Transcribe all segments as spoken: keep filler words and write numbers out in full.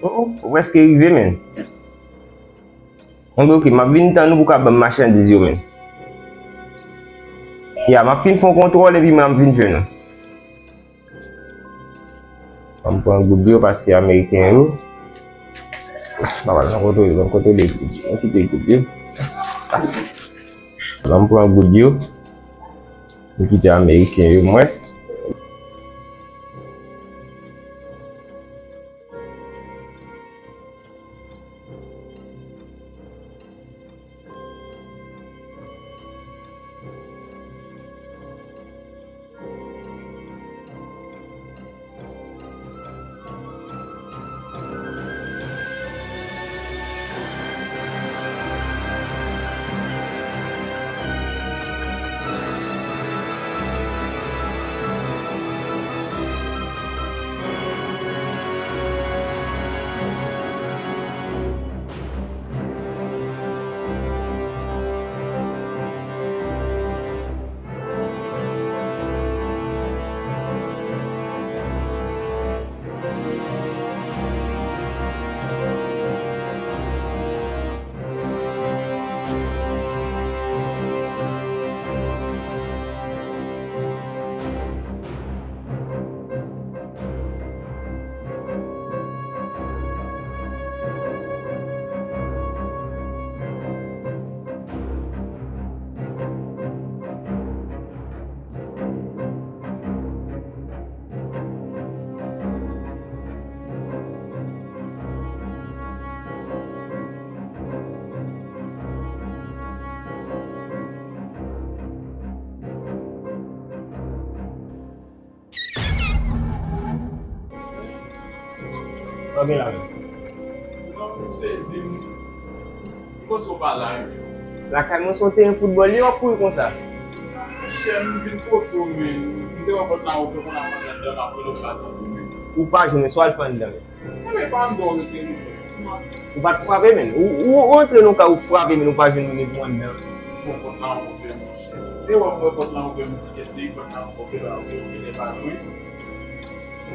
Oh, oh, ou prèske rive, men. Anben, oke, m ap vin tann ou pou w ka ban m machandiz yo, men. Ya, m ap fin fè yon kontwòl epi m ap vin jwenn ou. Ban m pran goud yo paske ameriken yo. Ah, m pa pral nan kontwole, ban m kontwole goud yo. Ban m kite goud yo. Ban m pran goud yo. M kite ameriken yo, mwen. Sa gen la menm? Non, m sezi m. M panse w pa la, wi. Lakay mwen se yon teren foutbòl, li w ap kouri konsa. Monchè, m vin kote w, men. M te wè pòt la ouvè, kounye a m antre anndan, m ap rele w pa tande, men. Ou pa jwenn mwen, swa al fè anndan, men. Enben, pa anndan w rete, men. Ou pa t frape, men. Ou, ou, ou antre nan yon kay, ou frape, men ou pa jwenn mwen, men ou anndan. Bon, pòt la ouvè, monchè. Te wè m wè pòt la ouvè, m di kèt li, pòt la ouvè, la ouvè, ouvè, lè pa lwen.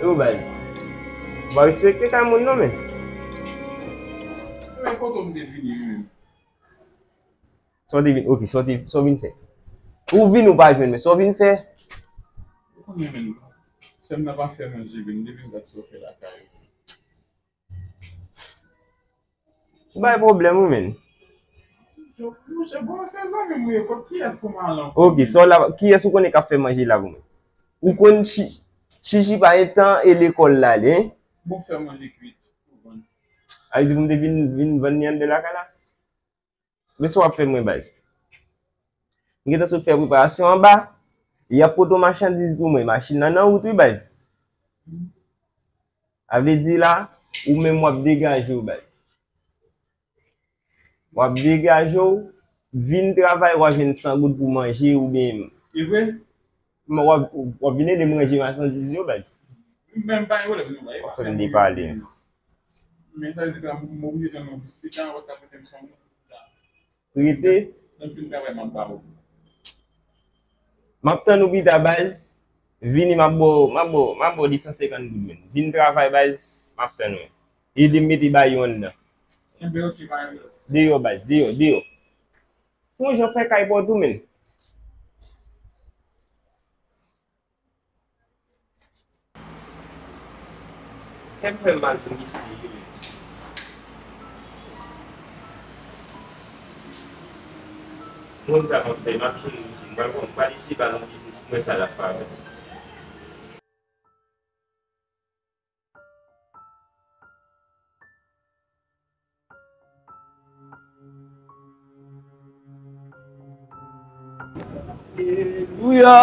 Yo, baz. Ou pa respekte kay moun non, men. Men kote w m te vini, menm? Sa w te vin, oke, sa w te, sa w vin fè? Ou vin, ou pa jwenn, men sa w vin fè? Ou konnen, menm, sè m nan pa fè manje, menm, depi m gad sa w fè lakay ou. Ou bay pwoblèm, wi, menn. Monchè, bon, se zanmi m, wi, kot kiyès pou m al ankò, oke, menn? Sa w la, kiyès ou konnen k ap fè manje la pou mwen? Ou konn chi-, chichi pa gen tan e lekòl l ale, en? Bon, fè manje kwit, pou vann. A vle di pou m te vin, vin vann li anndan lakay la? Men sa w ap fè mwen, baz. M gentan sot fè preparasyon anba. Y ap pote yon machandiz pou mwen. Machin nan nan wout, wi, baz. A vle di la, ou menm w ap degaje w, baz. W ap degaje w, vin travay, w a jwenn san goud pou manje oubyen... E vre? M, w ap, w ap vin ede m ranje machandiz yo, baz. M pa gen pwoblèm, non, baz. W ap fè m depale. Men sa vle di ke m oblije tann ou jis pita, w ap ka pote m san goud. Rete. Lè m fin travay, m ap ba ou. M ap tann ou pita, baz. Vini, m ap ba w, m ap ba w, m ap ba w de san senkant goud, menn. Vin travay, baz, m ap tann ou. Ede m mete bagay yo anndan. Enben, oke, pa gen pwoblèm. Deyò, baz, deyò, deyò. Fè yon jan fè kay pa w tou, menn. Kè m fè m mal pou misye, wi, menn. Moun sa m ap fè, m ap jwenn misye. M pral, m pral eseye ba l yon biznis, m wè sa l ap fè avè l. Alelouya,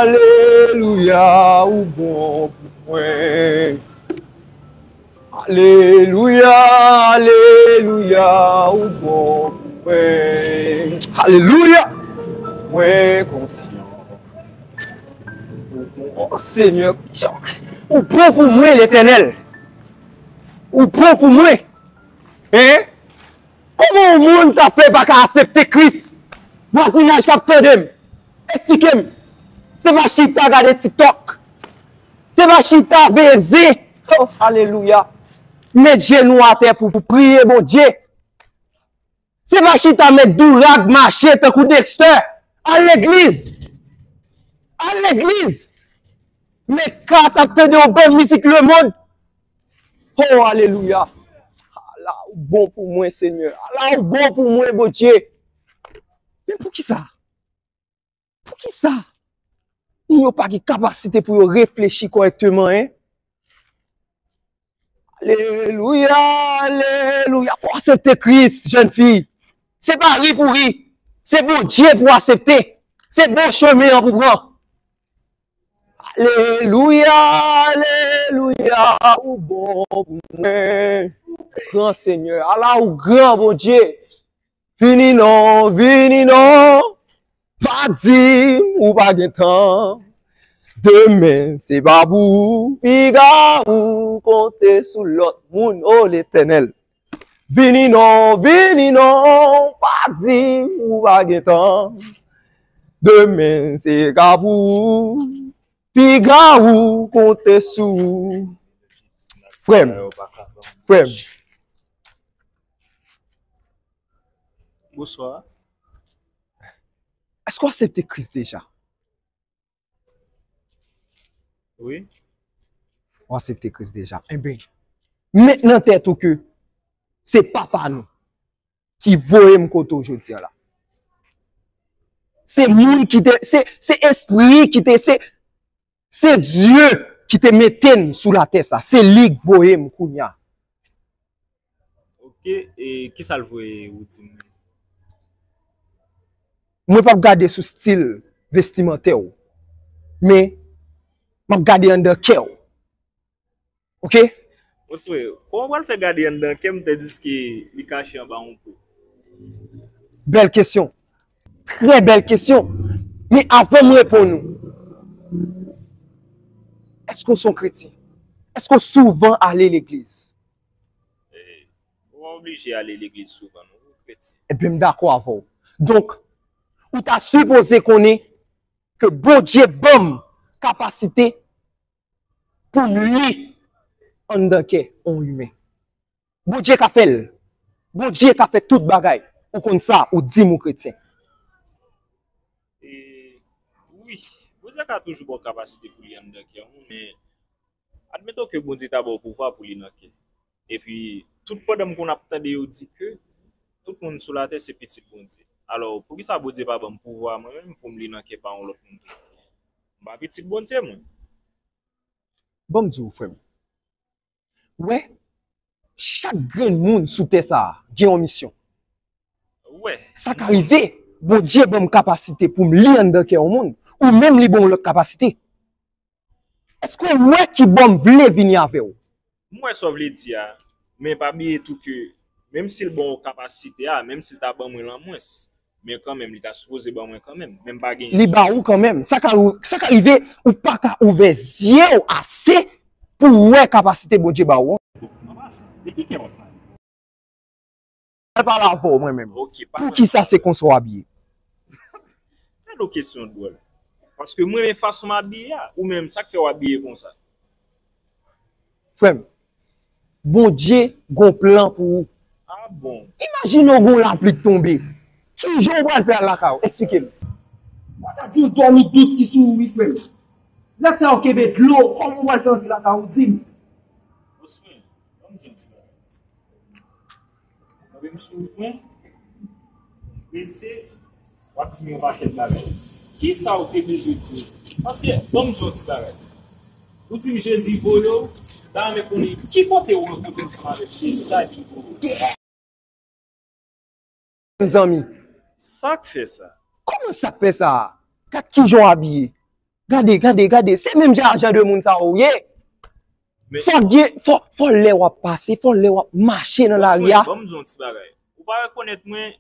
alelouya, ou bon pou mwen. Alelouya, alelouya, ou bon pou mwen. Alelouya. Mwen konsyan. O Senyè, ou bon pou mwen, Letènèl. Ou bon pou mwen. Hein? Kòman yon moun ta fè pa ka aksepte Kris? Vwazinaj k ap tande m, eksplike m. Se pa chita gade TikTok. Se pa chita veze. Oh, alelouya. Met jenou atè pou, pou priye Bondye. Se pa chita met dourag mache tankou Dexter. Al legliz. Al legliz. Met kas ap tande yon bann mizik lemonn. Oh, alelouya. Ala ou bon pou mwen, Senyè. Ala ou bon pou mwen, Bondye. Men poukisa? Poukisa moun yo pa gen kapasite pou yo reflechi kòrèkteman, en? Alelouya, alelouya. Fò w aksepte Kris, jèn fi. Se pa ri pou ri. Se Bondye pou w aksepte. Se bon chemen an pou pran. Alelouya, alelouya. Ou bon pou mwen. Gran Senyè. Ala ou gran, Bondye. Vini non, vini non. Pa di m ou pa gen tan. Demen se pa pou ou. Piga ou konte sou lòt moun, o Letènèl. Vini non, vini non. Pa di m ou pa gen tan. Demen se ka pou ou. Piga ou konte sou ou. Frè m, frè m, Bonswa. Èske w aksepte Kris deja? Wi. Ou aksepte Kris deja. Enben, met nan tèt ou ke se Papa nou ki voye m kote w jodi a la. Se moun ki te, se, se espri ki te, se, se Dye ki te mete n sou latè sa. Se li k voye m kounye a. Ok, e kisa l voye ou di m? Mwen p ap gade sou stil vestimantè w, men m ap gade anndan kè w. Ok? Oswe, kòman w pral fè gade anndan kè m tandiske li kache anba yon po? Bèl kesyon. Trè bèl kesyon. Men avan m reponn ou, èske w se yon kretyen? Èske w souvan ale legliz? Ou pa oblije ale legliz souvan, non, ou kretyen. Ebyen, m dakò avè w. Donk, ou ta sipoze konnen ke Bondye ban m kapasite pou m li anndan kè yon imen. Bondye ka fè l. Bondye ka fè tout bagay. Ou konn sa, ou di m ou kretyen. E, wi, Bondye ka toujou ba w kapasite pou li anndan kè w, men admeton ke Bondye ta ba w pouvwa pou li nan kè. Epi, tout pandan m konn ap tande yo di ke tout moun sou latè se pitit Bondye. Alò, poukisa Bondye pa ban m pouvwa mwen menm pou m li nan kè pa yon lòt moun tou? M pa pitit Bondye, mwen. Ban m di w, frè m. Ou wè, chak grenn moun sou tè sa a gen yon misyon. Ou wè. Sa ka rive, Bondye ban m kapasite pou m li anndan kè yon moun, ou menm li ban w lòt kapasite. Èske w wè ki bò m vle vini avè w? M wè sa w vle di a, men pa bliye tou ke menm si l ban w kapasite a, menm si l ta ban mwen l an mwens, men kanmenm, li ta sipoze ban mwen kanmenm. Men m pa genyen. Li ba ou kanmenm. Sa ka, sa ka rive, ou pa ka ouvè zye w ase pou w wè kapasite Bondye ba ou an. Bon, anpase, de ki kè w ap pale? Al pale avè w mwen menm. Ok, pa Poukisa se konsa w abiye? Gade yon kesyon dwòl. Paske mwen renmen fason m abiye a. Ou menm, sa k fè w abiye konsa? Frè m, Bondye gon plan pou ou. Ah bon? Imajine w gon lapli k tonbe. Kijan w pral fè al lakay ou? Eksplike m. Mwen ta di w dòmi dous ki sou ou wi, frè m. Lè sa yo kenbe dlo, kòman w pral fè antre lakay ou? Di m. Oswen, ban m di yon ti bagay. Mwen menm sou wout mwen, m prese, w ap di m yon pakèt bagay. Kisa w te bezwen di m? Paske, ban m di yon ti bagay. Ou di m Jezi voye w, m ta renmen konnen ki kote w rankontre ansanm avèk Jezi sa epi l voye w. Mezanmi. Sa k fè sa? Kòman sa k fè sa? Gad kijan w abiye. Gade, gade, gade. Se menm jan, jan de moun sa ou ye. Men- Fò gen, fò, fò lè w ap pase, fò lè w ap mache nan lari a. Oswen, ban m di yon ti bagay. Ou pa rekonèt mwen,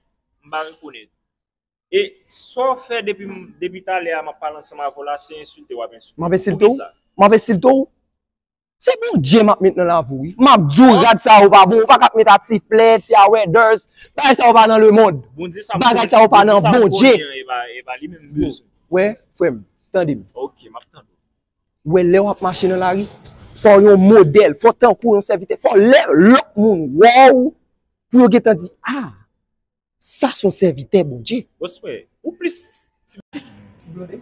m pa rekonèt. E sa w fè depi, depi talè a m ap pale ansanm avè w la, se ensilte w ap ensilte m. M ap ensilte w? Poukisa? M ap ensilte w? Se Bondye m ap met nan lavi w, wi. M ap di w rad sa yo pa bon, ou pa ka ap met atiflè, ti awaders, bagay sa yo pa nan lemonn. Bondye sa m Bagay konnen- sa yo pa Bondye nan sa m Bondye. Konnen an, e pa, e pa li menm m bezwen. Wè, frè m, tande m. Ok, m ap tande w. Ou wè, lè w ap mache nan lari, fò w yon modèl, fò w tankou yon sèvitè, fò lè lòt moun wè w, pou yo gentan di, "Ah, sa se yon sèvitè Bondye." Bòs mwen, ou plis ti, ti blonde.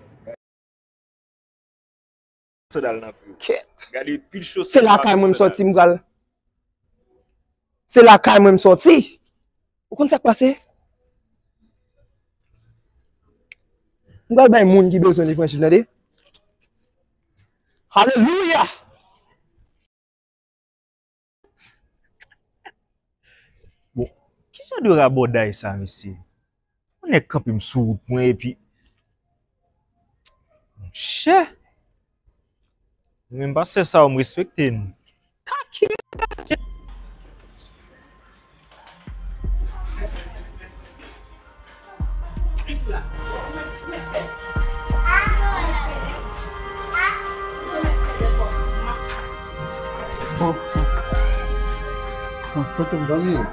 Sandal nan pye w. Kèt. Gade pil chosèt. Se lakay mwen m sòti, m pral. Se lakay mwen m sòti. Ou konn sa k pase? M pral bay moun ki bezwen levanjil, tande. Alelouya! Bon, ki jan de rabòday sa, mesye? Yon nèg kanpe m sou wout mwen epi. Monchè! Mwen menm pastè sa yo, m respekte nou. Kaki! Bon. Bon, kote m zanmi yo?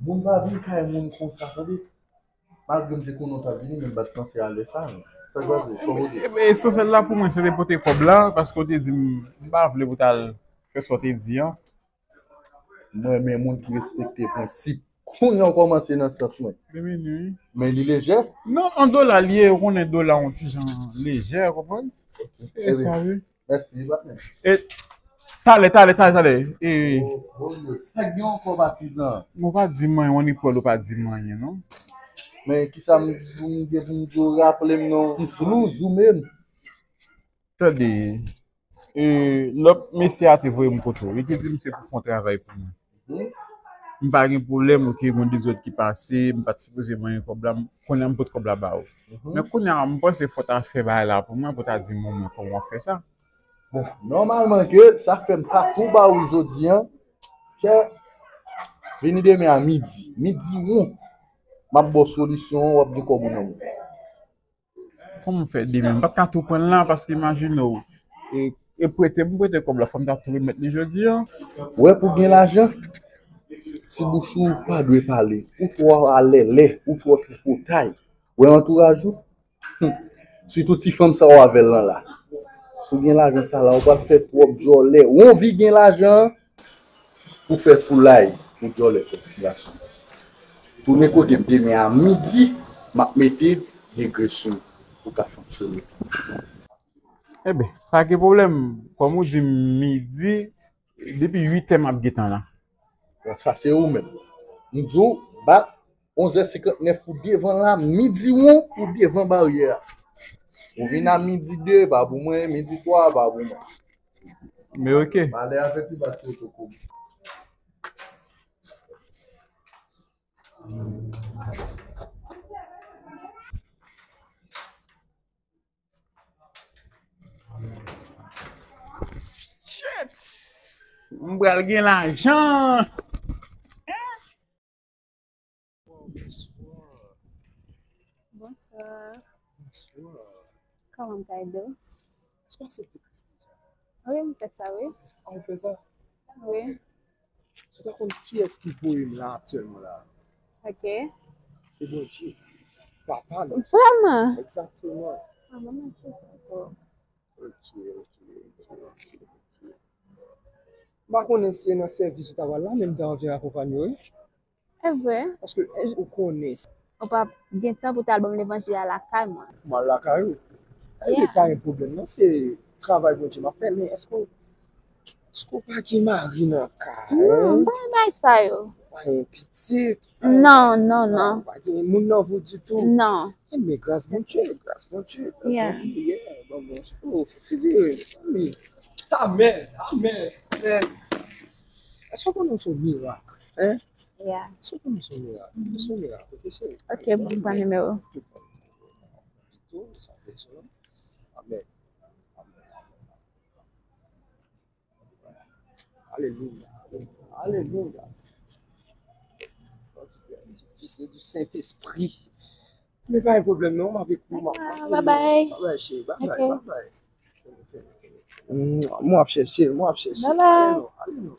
Moun pa vin kay moun konsa, tande? Malgre m te konnen w t ap vini, men m pa t panse a lè sa, non. Sa k pase? Kòman w ye? Esansyèl la pou mwen, se te pote kòb la, paske w te di m, m pa vle pou w t al fè sa w te di an. Mwen renmen moun ki respekte prensip. Kounye a w kòmanse nan sans mwen. Byenvini, wi. Men li lejè? Non, an dola l ye, ou konnen dola yon ti jan lejè, ou konprann? Se sa, wi. Mèsi, patnè. E, talè, talè, talè, talè. E, oh, oh, yo. Sa k gen ankò, patizan? Ou pa di m anyen, w annik pwèl, ou pa di m anyen, non. Men kisa m, m gen pou m di w, raple m non, m flou, zoumen m. Tande, e, lòt mesye a te voye m kote w. Li te di m se pou fè yon travay pou mwen. Mhm. M pa gen pwoblèm, oke, gen dezòd ki pase, m pa t sipoze manyen kòb la, m, kounye a m pot kòb la ba ou. Mhm. Men kounye a, m panse fò w ta fè bagay la pou mwen, pou w ta di m omwen kòman w ap fè sa. Bon, nòmalman ke sa fè m pa tou ba ou jodi an, chè, vini demen a midi. Midi won, m ap ba w solisyon an, w ap gen kòb ou nan men w. Kòman m fè demen? M pa t ka tou pran l la, paske imajine w, e, e prete m prete kòb la, fò m ta tou remèt li jodi an. Ou wè, pou gen lajan, ti bouch ou pa dwe pale. Ou twò alèlè, ou twò tripotay. Ou wè antouraj ou? Hum. Sitou ti fanm sa w avè l lan la. Si w gen lajan sa la, ou pral fè twòp djòlè. Ou anvi gen lajan pou fè foulay pou djòlè fè ti gason. Tounen kote m demen a midi, m ap mete degre sou ou pou ka fonksyone. Enben, pa gen pwoblèm. Kòm ou di m midi, depi uit è m ap gentan la. Bon, sa se ou menm. M di w, bat onz è senkantnèf ou devan la, midi won ou devan baryè a. Ou vin a midi de, pa pou mwen, midi twa, pa pou mwen. Men oke. Malè avèti bat se koko. Shit! M pral gen lajan. Bonswa. Bonswa. Bonswa. Kòman m ka ede w? Èske w aksepte Kris deja? Wi, m fè sa, wi. A, ou fè sa? Wi. Si w ta konn kiyès ki voye m la aktyèlman la. Ok. Se Bondye. Papa nou. Vrèman? Egzakteman. A, mwen mèt fè sa pou ou. Ok, ok, ok, ok, ok. M pa konnen si se nan sèvis ou ta pral la, men m ta anvi akonpanye w, wi. E vre? Paske ou konnen. Ou pa gen tan pou w ta al ban m levanjil la lakay mwen. M al lakay ou. Yeah. Ebyen, pa gen pwoblèm, non, se travay Bondye m ap fè, men èske w, èske w pa gen mari nan kay? Non, m pa gen bagay sa yo. Pa gen pitit? Non, non, non. Pa gen moun nan vi w ditou? Non. Enben, gras Bondye, gras Bondye, gras Bondye, yeah, bon, bon, oh, ti vire, mezanmi. Amèn, amèn, amèn. Èske w konnen w se yon mirak, en? Yeah. Èske w konnen w se yon mirak? Ou se yon mirak, ok, cheri? Ok, m pran nimewo. Amèn. Alelouya. Alelouya. Fis e di Sentespri. Men pa gen pwoblèm non, m avèk ou, m ap... Bye bye. Bye bye, cheri. Bye bye, bye bye. Mwen ap chèche, mwen ap chèche. Bye bye. Ale non, ale non.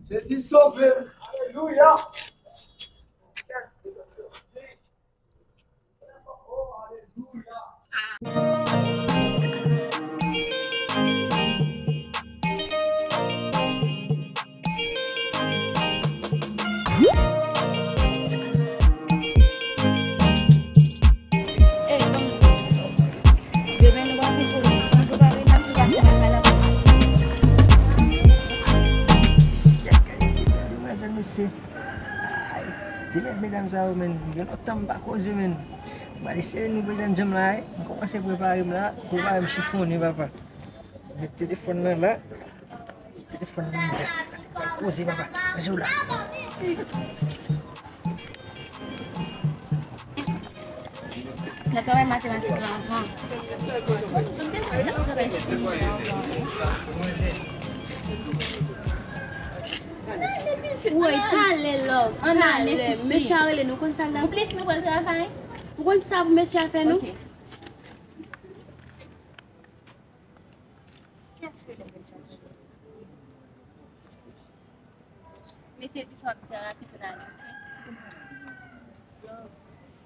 Jezi sove m. Alelouya. Medam sa yo, menn, gen lontan m pa koze, menn. M pral eseye nouvo djanm la, wi. M kòmanse prepare m la, prepare m chifonnen, papa. Met telefòn nan la. Telefòn nan la. Koze, papa. Manje w la. Nan travay matematik la anvan. Woy, talè, love. Ann ale, mesye a rele nou, konn sa l ap. Ou plis nou pral travay? Ou konn sa pou mesye a fè nou? Ok. Kiyès rele mesye a? Mesye di sa w ap di a rapid, ann ale, ok?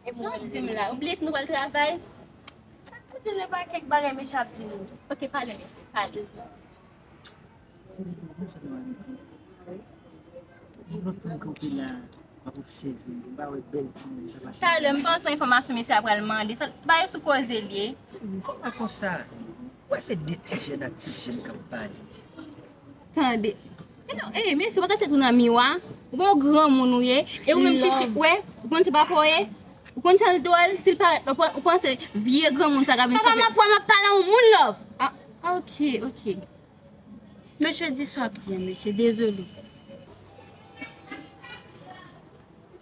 Sa w ap di m la? Ou bliye si nou pral travay? Sa k pou di nou pa kèk bagay mesye ap di nou? Ok, pale, mesye, pale. Lontan m kanpe la, m ap obsève, m pa wè bèl timoun sa pase. Talè, m panse yon enfòmasyon mesye a pral mande. Sa, ba yo sou koze l ye. Fò pa konsa. Ou wè se de ti jèn ak ti jèn k ap pale. Tande. E non, e, mesye, ou pa gade tèt ou nan miwa. Ou pa yon granmoun ou ye. E ou menm chichi, wè, ou konn ti papa w ye. Ou konn jan l dwòl, si l parèt, ou pan-, ou panse vye granmoun sa k ap vin kanpe. Papa m ap wè m ap pale a yon moun, love. Ah, ok, ok. Mesye di sa w ap di an, mesye, dezole.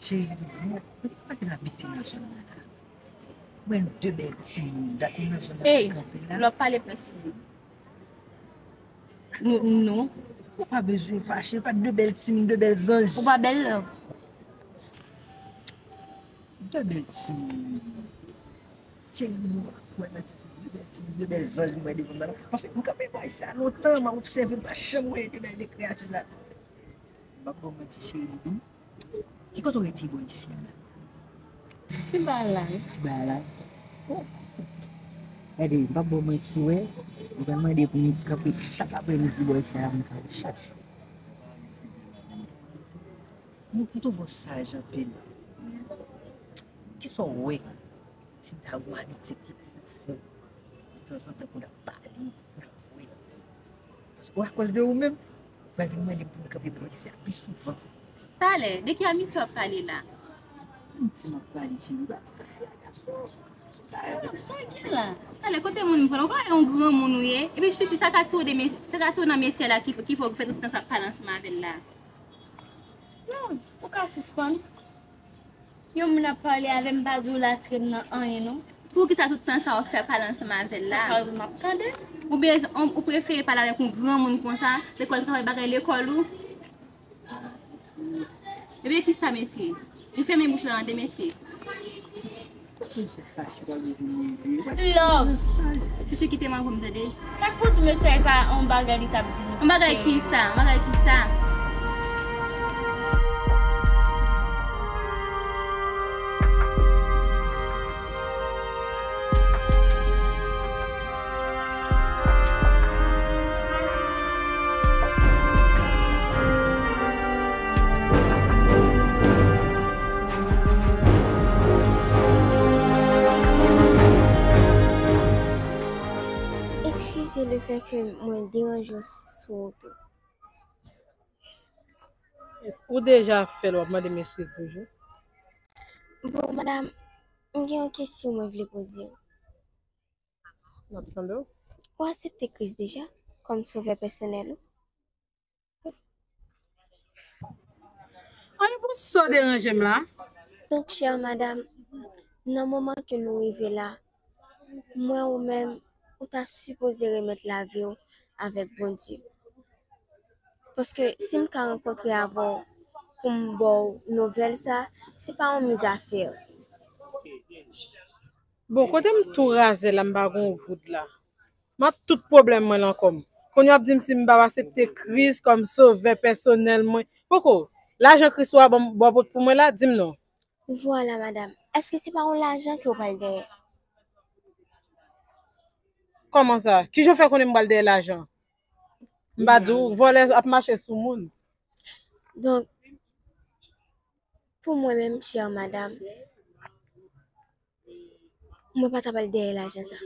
Cheri, nou, nou pa te abite nan zòn nan la. Mwen, de bèl timoun, dakò, nan zòn nan. Ey, kanpe la. Lè w ap pale presize. Nou, nou. Ou pa bezwen fache, pa de bèl timoun, de bèl zanj. Ou pa bèl, love. De bèl timoun. Cheri, nou kwè nan de bèl timoun, de bèl zanj nou wè devan m nan. Anfen, m kanpe bò isi a lontan, m ap obsève, m pa janm wè de bèl de kreyati sa. M p ap ba w manti, cheri doudou. Ki kote w rete bò isi a la? Pi ba la, wi. Pi ba la? Oh. Gade, m p ap ba w manti, wè. Ou pral mande pou m kanpe chak aprèmidi bò isi a, m kanpe chak jou. Nou, m twouve w saj anpil. Kisa w wè? Si ta yon amitye ki pwofon, tanzantan pou n ap pale, pou n ap wè. Paske w, akoz de ou menm, ou pral vin mande pou n kanpe bò isi a pi souvan. Talè, de ki amitye w ap pale la? Amitye m ap pale, cheri, pa sa fè a gason. Sa gen la. Talè, kote moun pran? Ou pa yon granmoun ou ye? Epi chichi, sa ka tire w de mes-, sa ka tire w nan mesye la ki, ki fè w fè tout tan sa ap pale ansanm avè l la? Non, ou ka sispann. Yon moun ap pale avè m, pa di w l ap tire m nan anyen, non. Poukisa tout tan sa w ap fè pale ansanm avè l la? Sa fè m ap tande. Oubyen ou, ou prefere pale avèk yon granmoun konsa, lekòl, travay, bagay lekòl ou? Ebyen, kisa, mesye? Li fèmen bouch la tande, mesye. Love. Chichi, kite m avè w, tande. Sa k pou di mesye a pa yon bagay li t ap di nou? Yon bagay kisa? Yon bagay kisa? Eskize le fè ke mwen deranje w sou wout ou. Ou deja fè l, w ap mande m eskiz toujou? Bon, madanm, m gen yon kesyon mwen vle poze w. M ap tande w. Ou aksepte Kris deja kòm sovè pèsonèl ou? Anyen pou sa w deranje m la? Donk, chè madanm, nan moman ke nou rive la, mwen ou menm, ou ta sipoze remèt lavi w avèk Bondye. Paske si m ka rankontre avè w pou m ba w nouvèl sa, se pa yon mizafè. Bon, kote m tou razè la, m pa gon goud la. M ap tout pwoblèm mwen nan kò m. Kounye a w ap di m si m pa aksepte Kris kòm sovè pèsonèl mwen. Poko, lajan Kris ou a ban m, ba w pot pou mwen la, di m non. Vwala, madanm. Èske se pa yon lajan ke w pral dèyè? Kòman sa? Kijan w fè konnen m pral dèyè lajan? M pa di w, vòlè ap mache sou moun. Donk, pou mwen menm, chè madanm, mwen pa ta pral dèyè lajan sa.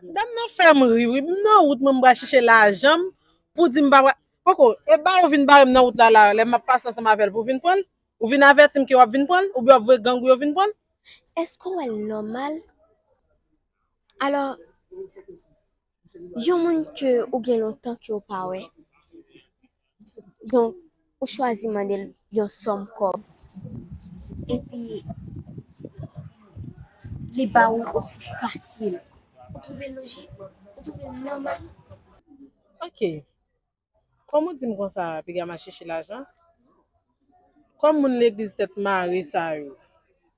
Dam nan fè m ri, wi. M nan wout, mwen, m pral chèche lajan m pou di m pa pral. Poko, e ba ou vin bare m nan wout la, la, lè m ap pase ansanm avè l pou vin pran l? Ou vin avèti m ke w ap vin pran l? Oubyen w ap voye gang ou yo vin pran l? Èske w wè l nòmal? Alò, yon moun ke ou gen lontan ke w pa wè, donk, ou chwazi mande l yon sòm kòb. Epi, li ba ou l osi fasil. Ou twouve l lojik? Ou twouve l nòmal? Ok. Kòm ou di m konsa, piga m al chèche lajan. Kòm moun legliz tèt mare sa yo,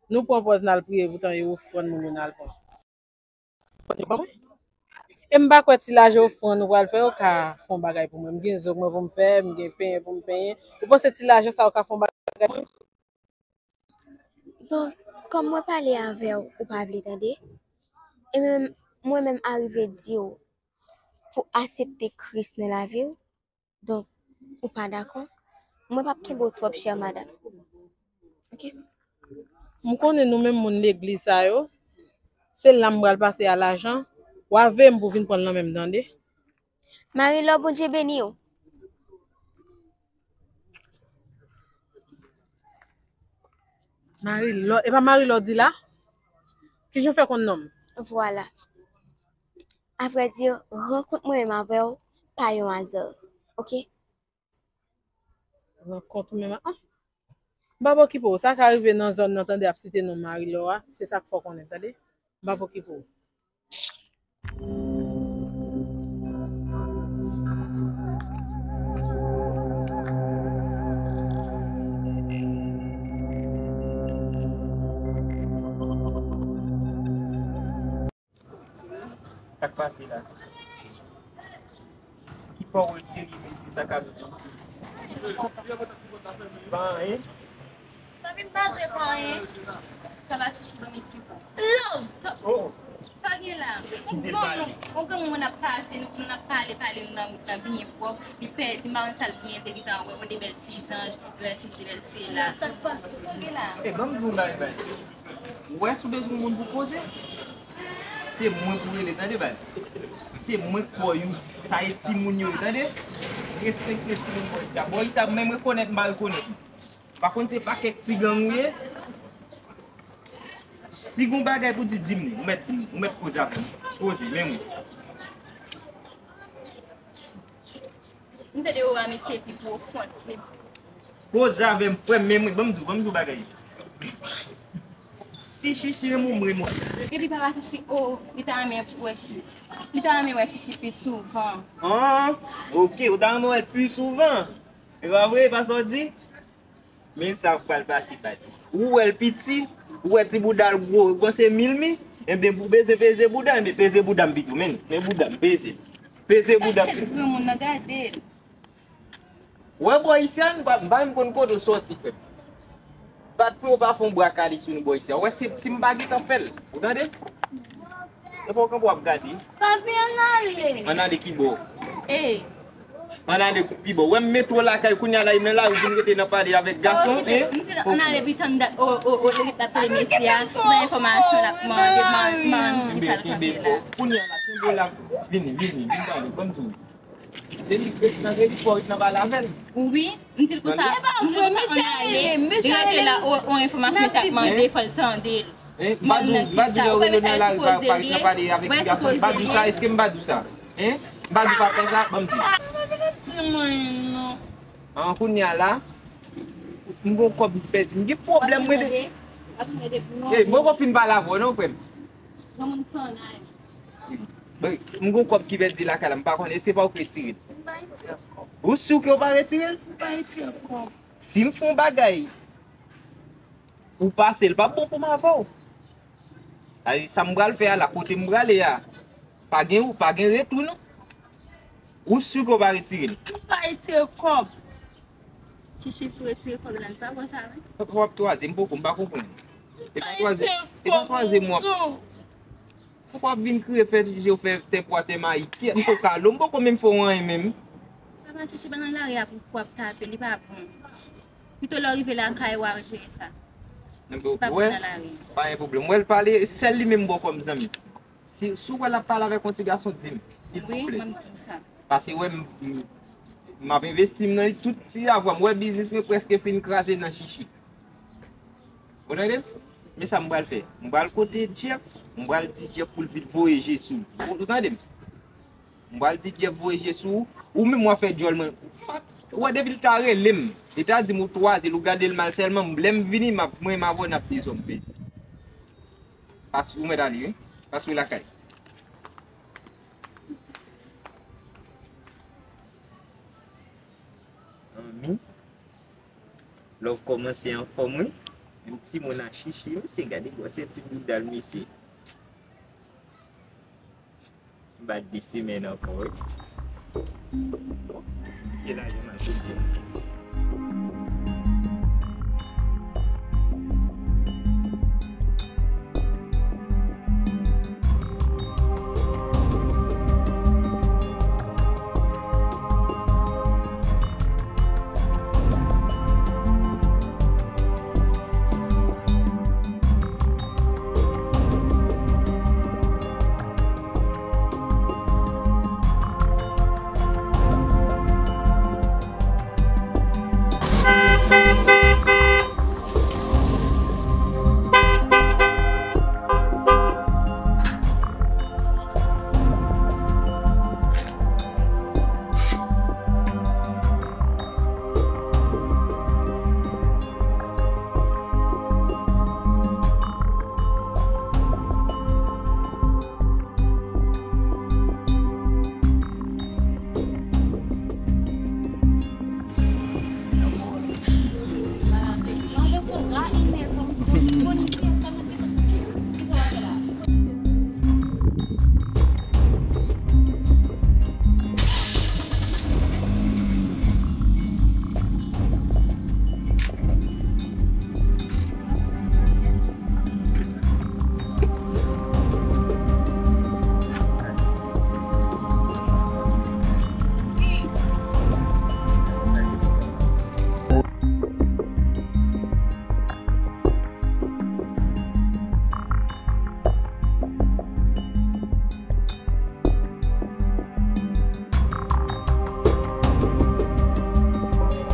nou pran pòz n al priye, poutan yo ofrann moun yo n al pran. Yo ban mwen. E m pa kwè ti lajan ofrann ou pral fè yo ka fè yon bagay pou mwen. M gen zong mwen pou m fè, m gen penyen pou m penyen. Ou panse ti lajan sa yo ka fè yon bagay pou mwen? Donk, kòm mwen pale avè w, ou pa vle tande. E menm, mwen menm arive di w pou aksepte Kris nan lavi w. Donk, ou pa dakò? Mwen p ap kenbe w twòp, chè madanm. Ok? M konnen nou menm moun legliz sa yo, se la m pral pase a lajan, w a veye m pou vin pran l nan men m, tande? Marilò, Bondye beni w. Marilò, e pa Marilò w di la? Kijan w fè konn non m? Vwala. Avrèdi, rankont mwen menm avè w pa yon aza, ok? Rankont ou menm a, ah! M p ap okipe w. Sa ka rive nan zòn nan, tande, ap site non Marilò a. Se sa k fè w konnen, tande? M p ap okipe w. Sa k pase la? Ki pawòl serye mesye sa ka di? Pa anyen? Zanmi m pa dwe pa anyen. Sa va chichi ban m esplike w. Love! Sa, oh, sa gen la? Yon granmoun, yon granmoun ap pase, nou, nou n ap pale, pale, nou nan wout lan byen pwòp. Li pè, li pa konn sa l gen, te gentan wè, wè de bèl ti zanj, wè si de bèl se la. Sa k pase? Sa gen la? E, ban m di w yon bagay, baz. Ou wè si w bezwen yon moun pou koze, se mwen pou rele, tande, baz. Se mwen k pòy ou. Sa e timoun yo ye, tande. Respekte timoun bò isi a. Bò isi a, menm rekonèt m pa rekonèt ou. Pa konn se pa kèk ti gang ou ye. Si gon bagay pou di, di m li. Ou mèt di m li. Ou mèt koze avè m. Koze, men mwen. M tande ou amitye pi pwofon. Koze avè m, frè m, men mwen, ban m di w, ban m di w bagay. Si Chichi renmen w, m renmen w. Epi papa Chichi, o, li ta renmen wè Chichi. Li ta renmen wè Chichi pi souvan. Ah, ok, ou ta renmen wè l pi souvan. E pa vre, e pa sa w di? Men sa k pral pase, baz. Ou wè l piti, ou wè ti bouda l gwo, ou panse milmi? Enben, pou peze, peze bouda, enben, peze bouda m pito, men, men bouda m, peze l. Peze bouda m. Gad tèt granmoun nan, gade l. Wè bò isi a, m pa, m pa menm konn kote w sòti, frè m. Bat pou yo pa fè yon bwa kale sou nou bò isi a. Wè, si, si m pa gentan fè l, ou tande? Epa w kanpe w ap gade. Papi, ann ale. Ann ale ki bò? Ey. Ann ale ki bò? Wè m mete w lakay kounye a la, nan lari vin rete nan pale avèk gason, en? M di l ann ale pi tann dat, o, o, o, li t ap tande mesye a, jan enfòmasyon l ap mande, man, man, ki sa l kanpe la. Kounye a la, kenbe w la, vini, vini, vin pale, ban m di w. Depi ret nan redi fò ret nan pale avè l. Wi, m di l konsa, m di l konsa ann ale, li rete la, o, o enfòmasyon mesye ap mande, fò l tande l. M pa di w, m pa di w lè w rele l nan lari pa, pa ret nan pale avèk ti gason, m pa di w sa, èske m pa di w sa? Hein? M pa di w pa fè sa, ban m di w. Di mwen non. An, kounye a la, m gon kòb m pèdi, m gen pwoblèm mwen de. Ey, m poko fin pale avè w non, frè m. Granmoun pa ann ale. Bon, m gon kòb ki pèdi lakay la, m pa konnen, èske pa ou k retire l? M pa retire kòb. Ou si ke w pa retire l? M pa retire kòb. Si m fè yon bagay, ou pase l, p ap bon pou m avè w. Sa vle di, sa m pral fè a la, kote m prale a, pa gen, pa gen retou non. Ou si ke w pa retire l? M pa retire kòb. Chichi, si w retire kòb la, n pa wè sa, wi. W ap twaze m poko, m pa konprann. E pa twaze, e pa twaze m w ap. Poukwa w ap vin kriye, fè je w fè tè pwa tè mayi? Kiyès m fè w kado? M poko menm fè w anyen menm. Papa Chichi pa nan lari a pou, pou w ap tape, li pa bon. Pito lè w rive lakay ou a jere sa. Li pa bon nan lari. Pa gen pwoblèm. Wè l pale, sèl li menm m ba w kòm zanmi. Si, si w wè l ap pale avèk yon ti gason, di m, silvouplè. Wi, m ap di w sa. Paske wè m, m, m ap envesti m nan li, tout ti avwa m. Wè biznis mwen prèske fin kraze nan Chichi. Ou tande m? Men sa m pral fè. M pral kote Jeff, m pral di Jeff pou l vin voye je sou ou. Ou, ou tande m? M pral di Jeff voye je sou ou. Ou menm w ap fè djòl mwen. Ou wè depi l ta rele m, li ta di m ou twaze l, ou gade l mal sèlman, lè m vini, m ap, mwen, m avè w n ap dezòm pèdi. Pas, ou mèt ale, wi. Pas ou lakay. Zanmi, Love kòmanse anfòm, wi. Menm timoun an chichi, mesye, gade gwosè ti bouda l, mesye. M bat de semèn ankò, wi. Ki lajan m ap peye?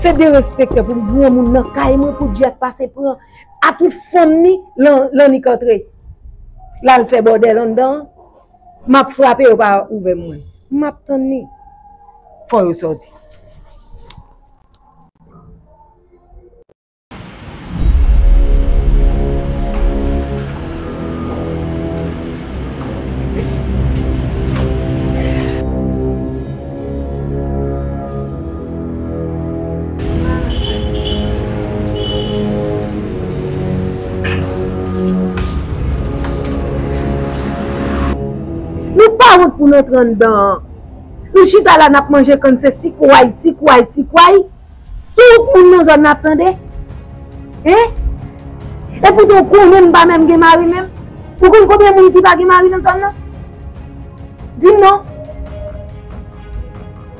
Se derespektè pou m granmoun nan kay mwen pou Jeff pase pran a tout fanm ni lan, lan ni k antre. L al fè bòdèl anndan an. M ap frape, yo pa ouvè mwen. M ap tann li. Fò yo sòti. Nou pa wont pou n antre anndan an. Nou chita la, n ap manje kann, se sikway, sikway, sikway. Tout moun nan zòn nan ap tande. Hein? Epoutan ou konnen m pa menm gen mari menm. Ou konn konbyen moun ki pa gen mari nan zòn nan? Di m non.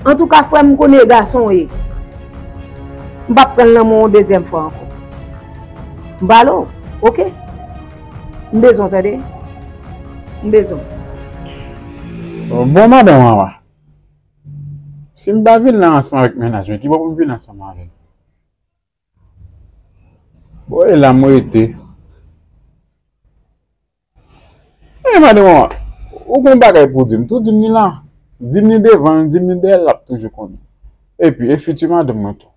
Antouka, frè m, m konnen e gason w ye. M p ap pran l nan men w yon dezyèm fwa ankò. M pale w, oke? M bezwen w, tande? M bezwen w. Bon, madanm Wawa, si m pa vin la ansanm avèk mennaj mwen, ki bò pou m vin ansanm avè l? Bon, e la m rete. E madanm Wawa, ou gon bagay pou di m tou, di m ni la. Di m ni devan l, di m ni dèyè l, l ap toujou konnen. Epi, e fiti madanm mwen tou.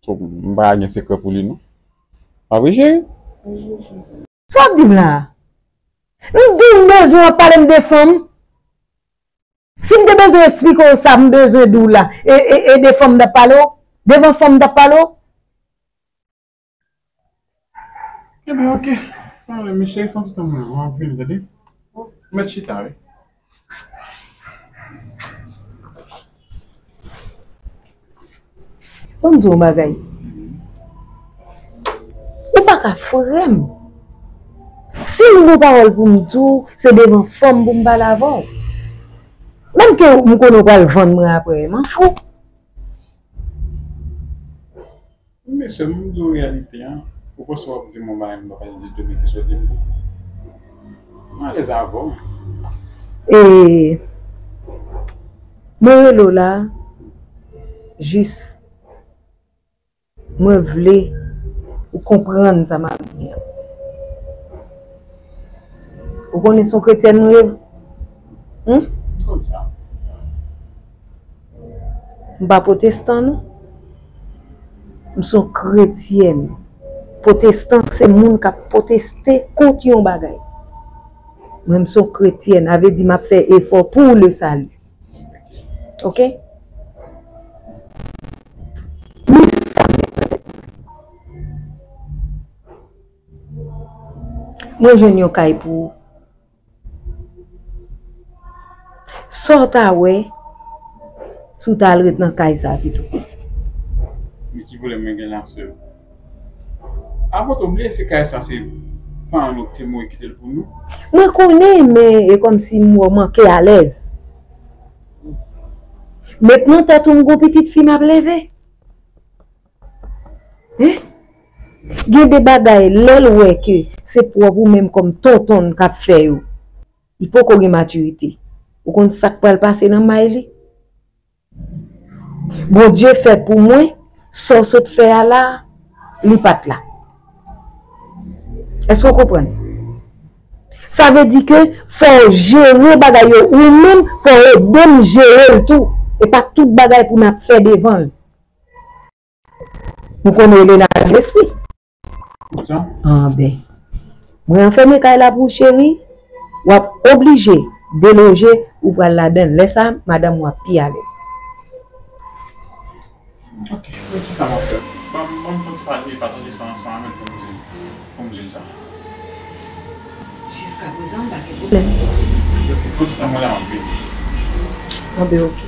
So, m pa gen sekrè pou li, non. Pa vre, cheri? Sa w ap di m la a? M di w m bezwen w ap pale m de fanm. Si m te bezwen eksplike w sa m bezwen di w la, e, e, e de fanm m t ap pale w? Devan fanm m t ap pale w? Ebyen, oke. Pale, mesye, fanm se tann mwen, m ap vini, tande? Ou mèt chita, wi. Ban m di w yon bagay. Ou pa ka frè m. Si m gon pawòl pou m di w, se devan fanm pou m pale avè w. Menm ke m konnen w pral vann mwen apre, m an fou. Mesye, m di w reyalite an, ou panse w ap di m yon bagay m pa pale ditou, men kisa w di m tou? M alèz avè w. E mwen rele w la, jis mwen vle ou konprann sa m ap di an. Ou konnen se yon kretyèn mwen ye? Hmm? Kòmsa. M pa pwotestan, non. M se yon kretyèn. Pwotestan, se moun k ap pwoteste kont yon bagay. Mwen, m se yon kretyèn. Sa vle di m ap fè efò pou le sali. Oke? Mwen jwenn yon kay pou ou. Sa w ta wè si w t al ret nan kay sa pito? Men ki pwoblèm mwen gen la, sè? Avan tou, bliye se kay sa, se paran nou ki te mouri kite l pou nou. Mwen konnen, men e kòmsi m wè w manke alèz. Met nan tèt ou m gon pitit fi m ap leve. Hein? Gen de bagay, lè l wè ke se pwòp ou menm kòm tonton l k ap fè yo, li poko gen matirite. Ou konn sa k pral pase nan may li? Bondye fè pou mwen, sa w sot fè a la, li pa t la. Èske w konprann? Sa vle di ke fò w jere bagay yo ou menm, fò w ede m jere l tou. E pa tout bagay pou n ap fè devan l. Nou konn rele nan lespri. Konsa? Anben. Mwen anfèmen kay la pou ou, cheri. W ap oblije deloje, ou pral ladan l. Lè sa, madanm ou ap pi alèz. Ok, men ki sa m ap fè? Ban m, ban m fè yon ti pale, pataje sa ansanm avè l pou m di, pou m di l sa. Jiskaprezan, m pa gen pwoblèm. Ok, fè yon ti tan, mwen la, m ap vini. Anben, ok. M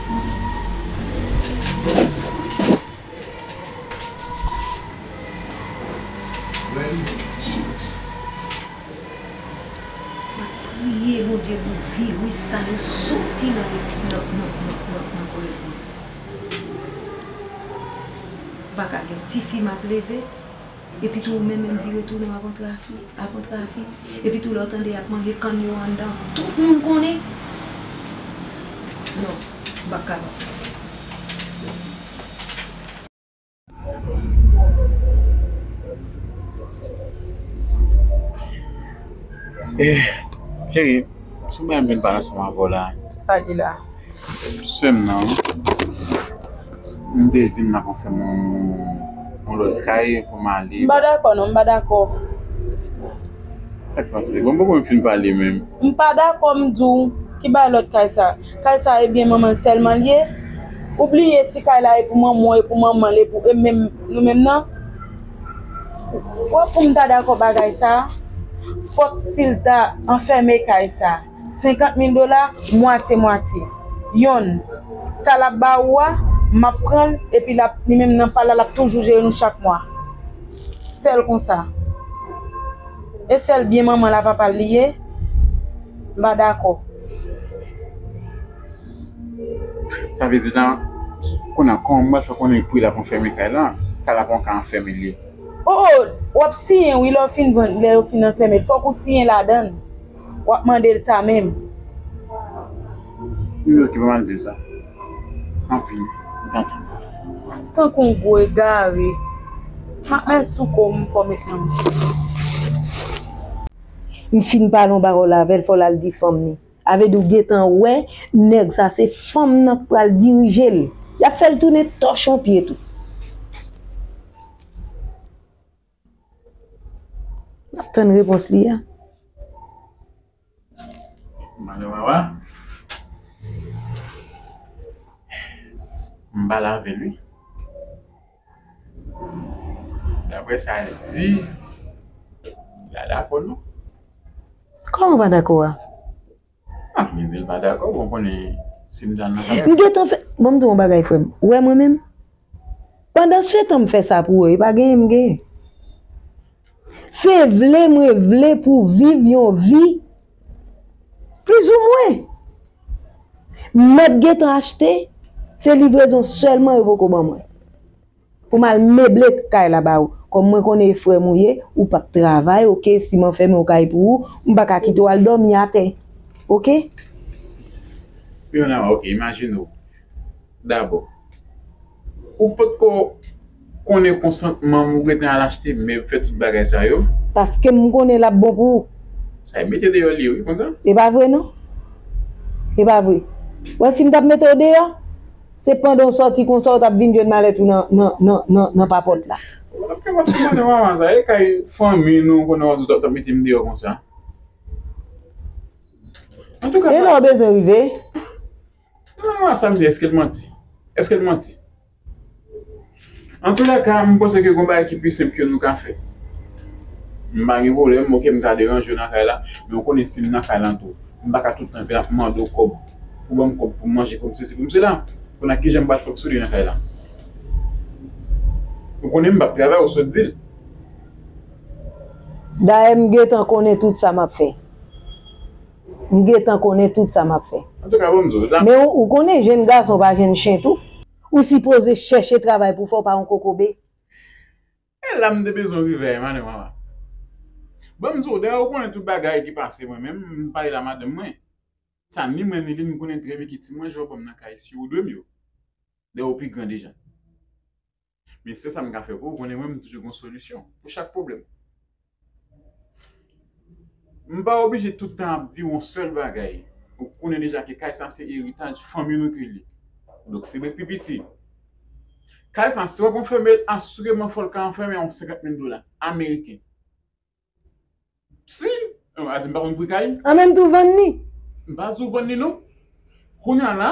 ap priye Bondye pou viris sa yo soti nan, nan, nan, nan, nan, nan kò yo. M pa ka gen tifi m ap leve, epi tou ou menm menm vire tounen w ap antre a fi, ap antre a fi, epi tou lè w tande y ap manje kann yo anndan, tout moun konnen. Non, m p ap kapab. Eh, cheri, sou bagay m vin pale ansanm avè w la. Sa ki la? Sè m nan, wi. M te di m n ap fè m yon, yon lòt kay pou m ale. M pa dakò, non, m pa dakò. Sa k pase? Bon, m poko menm fin pale menm. M pa dakò, m di w, ki bay lòt kay sa? Kay sa, ebyen, manman l sèlman l ye? Ou bliye si kay la e pou manman w, e pou manman l, e pou e menm, nou menm nan? W ap pou m ta dakò bagay sa? Fòk si l ta anfème kay sa. Senkant mil dola, mwatye mwatye. Yonn, sa l ap ba ou a, m ap pran l, epi l ap, li menm nan pa l la, l ap toujou jere nou chak mwa. Sèl konsa. E sèl byen manman l a papa l li ye, m pa dakò. Sa vle di la, kounye a, kòman m pral fè konnen pri l ap anfème kay la? Kay la pa yon kay anfème li ye. O, o, w ap siyen wi, lè w fin vann, lè yo fin anfème l, fòk ou siyen ladan l. W ap mande l sa menm. Wi, ok, pa mal di m sa. Anpil, m tankou. Tankou yon gwo egare. M ap mèt sou kò w, m fò met nan men. M fin pale yon pawòl avè l, fò l al di fanm li. Avè di w gentan wè, nèg sa se fanm nan k pral dirije l. Y ap fè l tounen tòch yon pye tou. M ap tann repons li a. Madan Wawa, m pale avè l wi. Daprè sa l di, li pa dakò non. Kòman pa dakò a? Ah, men, men l pa dakò, bon, konnen si m ta nan kay. M gentan fè, bon, m di w yon bagay, frè m. Ou wè mwen menm? Pandan se tan m fè sa pou ou, e pa genyen m genyen. Se vle mwen vle pou viv yon vi plizoumwen. M mèt gentan achte, se livrezon sèlman yo poko ban mwen. Pou m al meble kay la ba ou. Kòm mwen konnen e frè m ou ye, ou p ap travay, oke, si m anfème yon kay pou ou, m pa ka kite w al dòmi atè. Oke? Fiona, oke, imajine w. Dabò, ou potko konnen konsantman m ou gentan al achte mèb, fè tout bagay sa yo? Paske m konnen l ap bon pou ou. Sa e mete deyò li, wi, konsa. E pa vre, non? E pa vre. Wè, si m t ap mete w deyò, se pandan w sòti konsa, w t ap vin jwenn malèt ou nan, nan, nan, nan, nan papòt la. Ou pa t kapab sou madan manman sa, e kay fanmi nou, konnen w ap mete m deyò konsa. Antouka, e lè w bezwen rive. Madan manman sa m di, èske l manti? Èske l manti? Antoulèka, m panse ke gon bagay ki pi senp ke nou ka fè. M pa gen pwoblèm, oke, m ka deranje w nan kay la, men ou konnen si m nan kay la tou, m pa ka tout tan vin ap mande w kòb, pou ban m kòb pou m manje, pou m sesi, pou m sela. Kounye a kijan m pral fè sou li nan kay la? Ou konnen m p ap travay, ou sot di l. Dayè, m gentan konnen tout sa m ap fè. M gentan konnen tout sa m ap fè. Antouka, ban m di w, la. Men ou, ou konnen jenn gason pa jenn chen tou. Ou sipoze chèche travay pou fè, w pa yon kokobe. E la m te bezwen rive a, madan manman. Ban m di w, dayè ou konnen tout bagay ki pase mwen menm, m pale la madanm mwen. Sa ni mwen ni li, m konnen trè byen ki ti manje w ban m nan kay si ou dwe m yo. Dayè ou pi gran deja. Men se sa m ka fè pou ou, konnen mwen m toujou gon solisyon pou chak pwoblèm. M pa oblije tout tan ap di w yon sèl bagay. Ou konnen deja ke kay sa se eritaj fanmi nou ki li. Donk se mwen ki pi piti. Kay sa, si w ap anfème l, asireman fò l ka anfème a yon senkant mil dola ameriken. Si, a di m pa konn pri kay. An menm tou vann li. M pa di w vann li non. Kounye a la,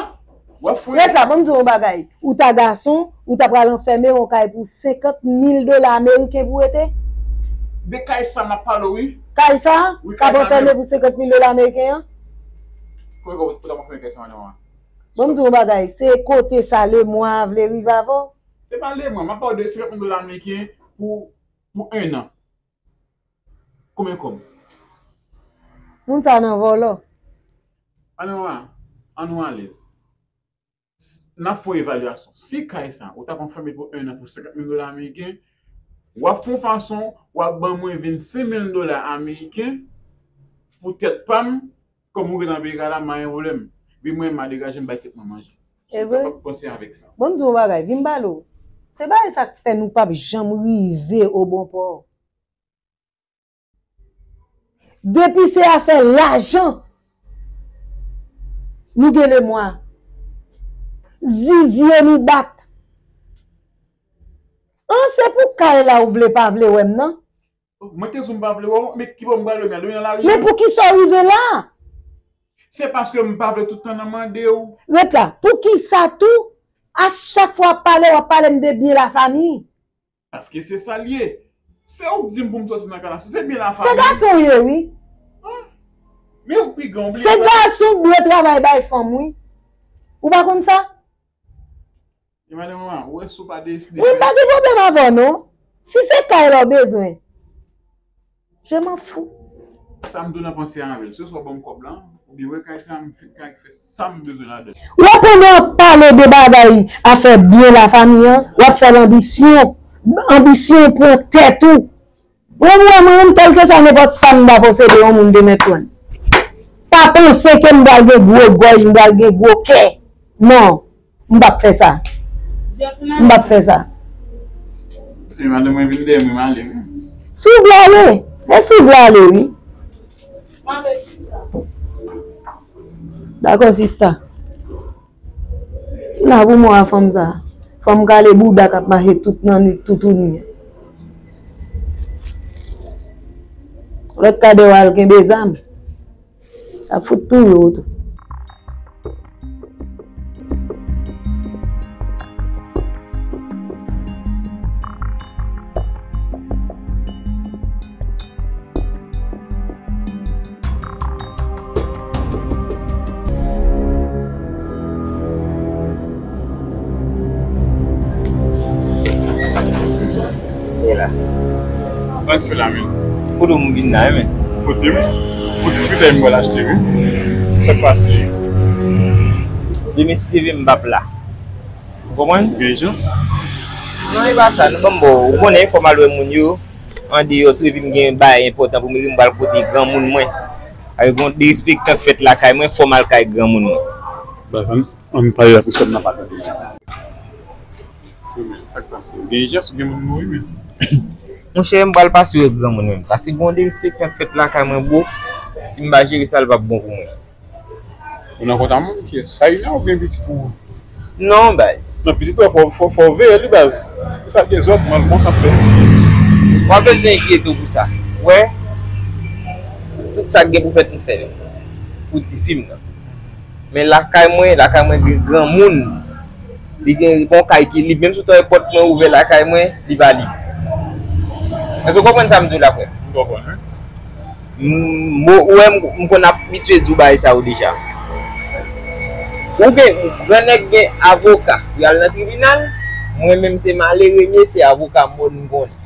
w ap fouye. Ret la, ban m di w yon bagay. Ou ta gason, ou ta pral anfème yon kay pou senkant mil dola ameriken pou rete? De kay sa m ap pale w, wi. Kay sa? Wi, kay sa menm. K ap anfème pou senkant mil dola ameriken an? Kòman ou t ap anfème kay sa, madan manman? Ban m di w yon bagay. Se kote sa lemwa vle rive avè w? Se pa lemwa, m ap pale w de senkant mil dola ameriken pou, pou en an. Konbyen kòb? Moun sa nan vòlò. Ann nou a, ann nou alèz. S-, n ap fè yon evalyasyon. Si kay sa, ou ta konfime pou en an pou senkant mil dola ameriken, w ap fè yon fason, w ap ban mwen vennsenk mil dola ameriken pou tèt pa m, kòm ou ret nan peyi kay la, m pa gen pwoblèm. Vin mwen, m a degaje m bay tèt mwen manje. Si w kapab panse avèk sa. Bon, m di w yon bagay, vin m pale w. Se bagay sa k fè nou p ap janm rive o bon pò. Depi se afè lajan, nou gen lemwa. Zizye nou bat. An, se pou kay la ou vle pa vle wè m nan? Mwen te di w m pa vle wè w, men ki bò m pral wè m nan lari? Men poukisa w rive la? Se paske m pa vle tout tan nan mande w. Ret la. Poukisa tou, a chak fwa w ap pale, w ap pale m de byen lafanmi? Paske se sa l ye. Se ou k di m pou m soti nan kay la. Si se byen lafanmi. Se gason w ye, wi. An? Men ou pi gran, ou bliye sa. Se gason k dwe travay bay fanm, wi. Ou pa konn sa? E madan manman, ou wè si w pa deside. Wi, m pa gen pwoblèm avè w, non. Si se kay la w bezwen, je m'en fous. Sa m tou nan panse avè l. Se swa w ban m kòb la, oubyen wè kay sa, m fin kay fè sa m bezwen ladan l. Wè pandan w ap pale de bagay afè byen lafanmi an, w ap fè l anbisyon. Anbisyon pran tèt ou. Mwen, mwen, mwen menm, kèlkeswa nenpòt sa m ta posede yon moun demen pran. Pa panse ke m pral gen gwo gòj, m pral gen gwo kè. Non, m p ap fè sa. M p ap fè sa. E madanm mwen vin dèyè mwen, m ale, wi. Si w vle ale, e si w vle ale, wi. Dakò, sista. Ki la pou mwen a fanm sa? Fanm kale bouda k ap mache tout nan nwit toutouni an. Lòt kadè w al kenbe zam. Ap fout touye w tou. E la. Sa k fè la menm? Kote w vin la, men? Kote m? Pou diskite m pral achte, wi. Sa k pase? Demen, si Dye vle, m p ap la. Ou konprann? Gen ijans? Non, e pa sa. Nou ban m bon. Ou konnen, fò m al wè moun yo. Andeyò tou, epi m gen bagay enpòtan pou m regle, m pral kote granmoun mwen. Avèk yon derespektan k fèt lakay mwen, fò m al kay granmoun mwen. Ba sa, ann pale la pou sèm nan pa tande. Sa k pase? Gen ijans ou gen moun mouri menm? Monchè, m pral pase wè granmoun mwen. Paske gen yon derespektan k fèt lakay mwen, bro. Si m pa jere sa, l p ap bon pou mwen. Ou nan kont a moun ki sa Ina oubyen pitit ou? Non, baz. Non, pitit ou fò fò fò veye li baz. Ti pou sa dezòd, mal bon sa fè ti. Mwen bezwen enkyete w pou sa. Wè, tout sa k gen pou fèt m fè l pou tifi m nan. Men lakay mwen, lakay mwen gen granmoun. Li gen bon kay ki lib. Menm si w ta wè pòt mwen ouvè lakay mwen, li pa lib. Èske w konprann sa m di w la, frè? M konprann, wi. M, ou wè, m, m konn abitye di w bagay sa yo deja. Ou gen, grannèg gen avoka pou y al nan tribinal, mwen menm se malere m ye, se avoka mòn m konnen.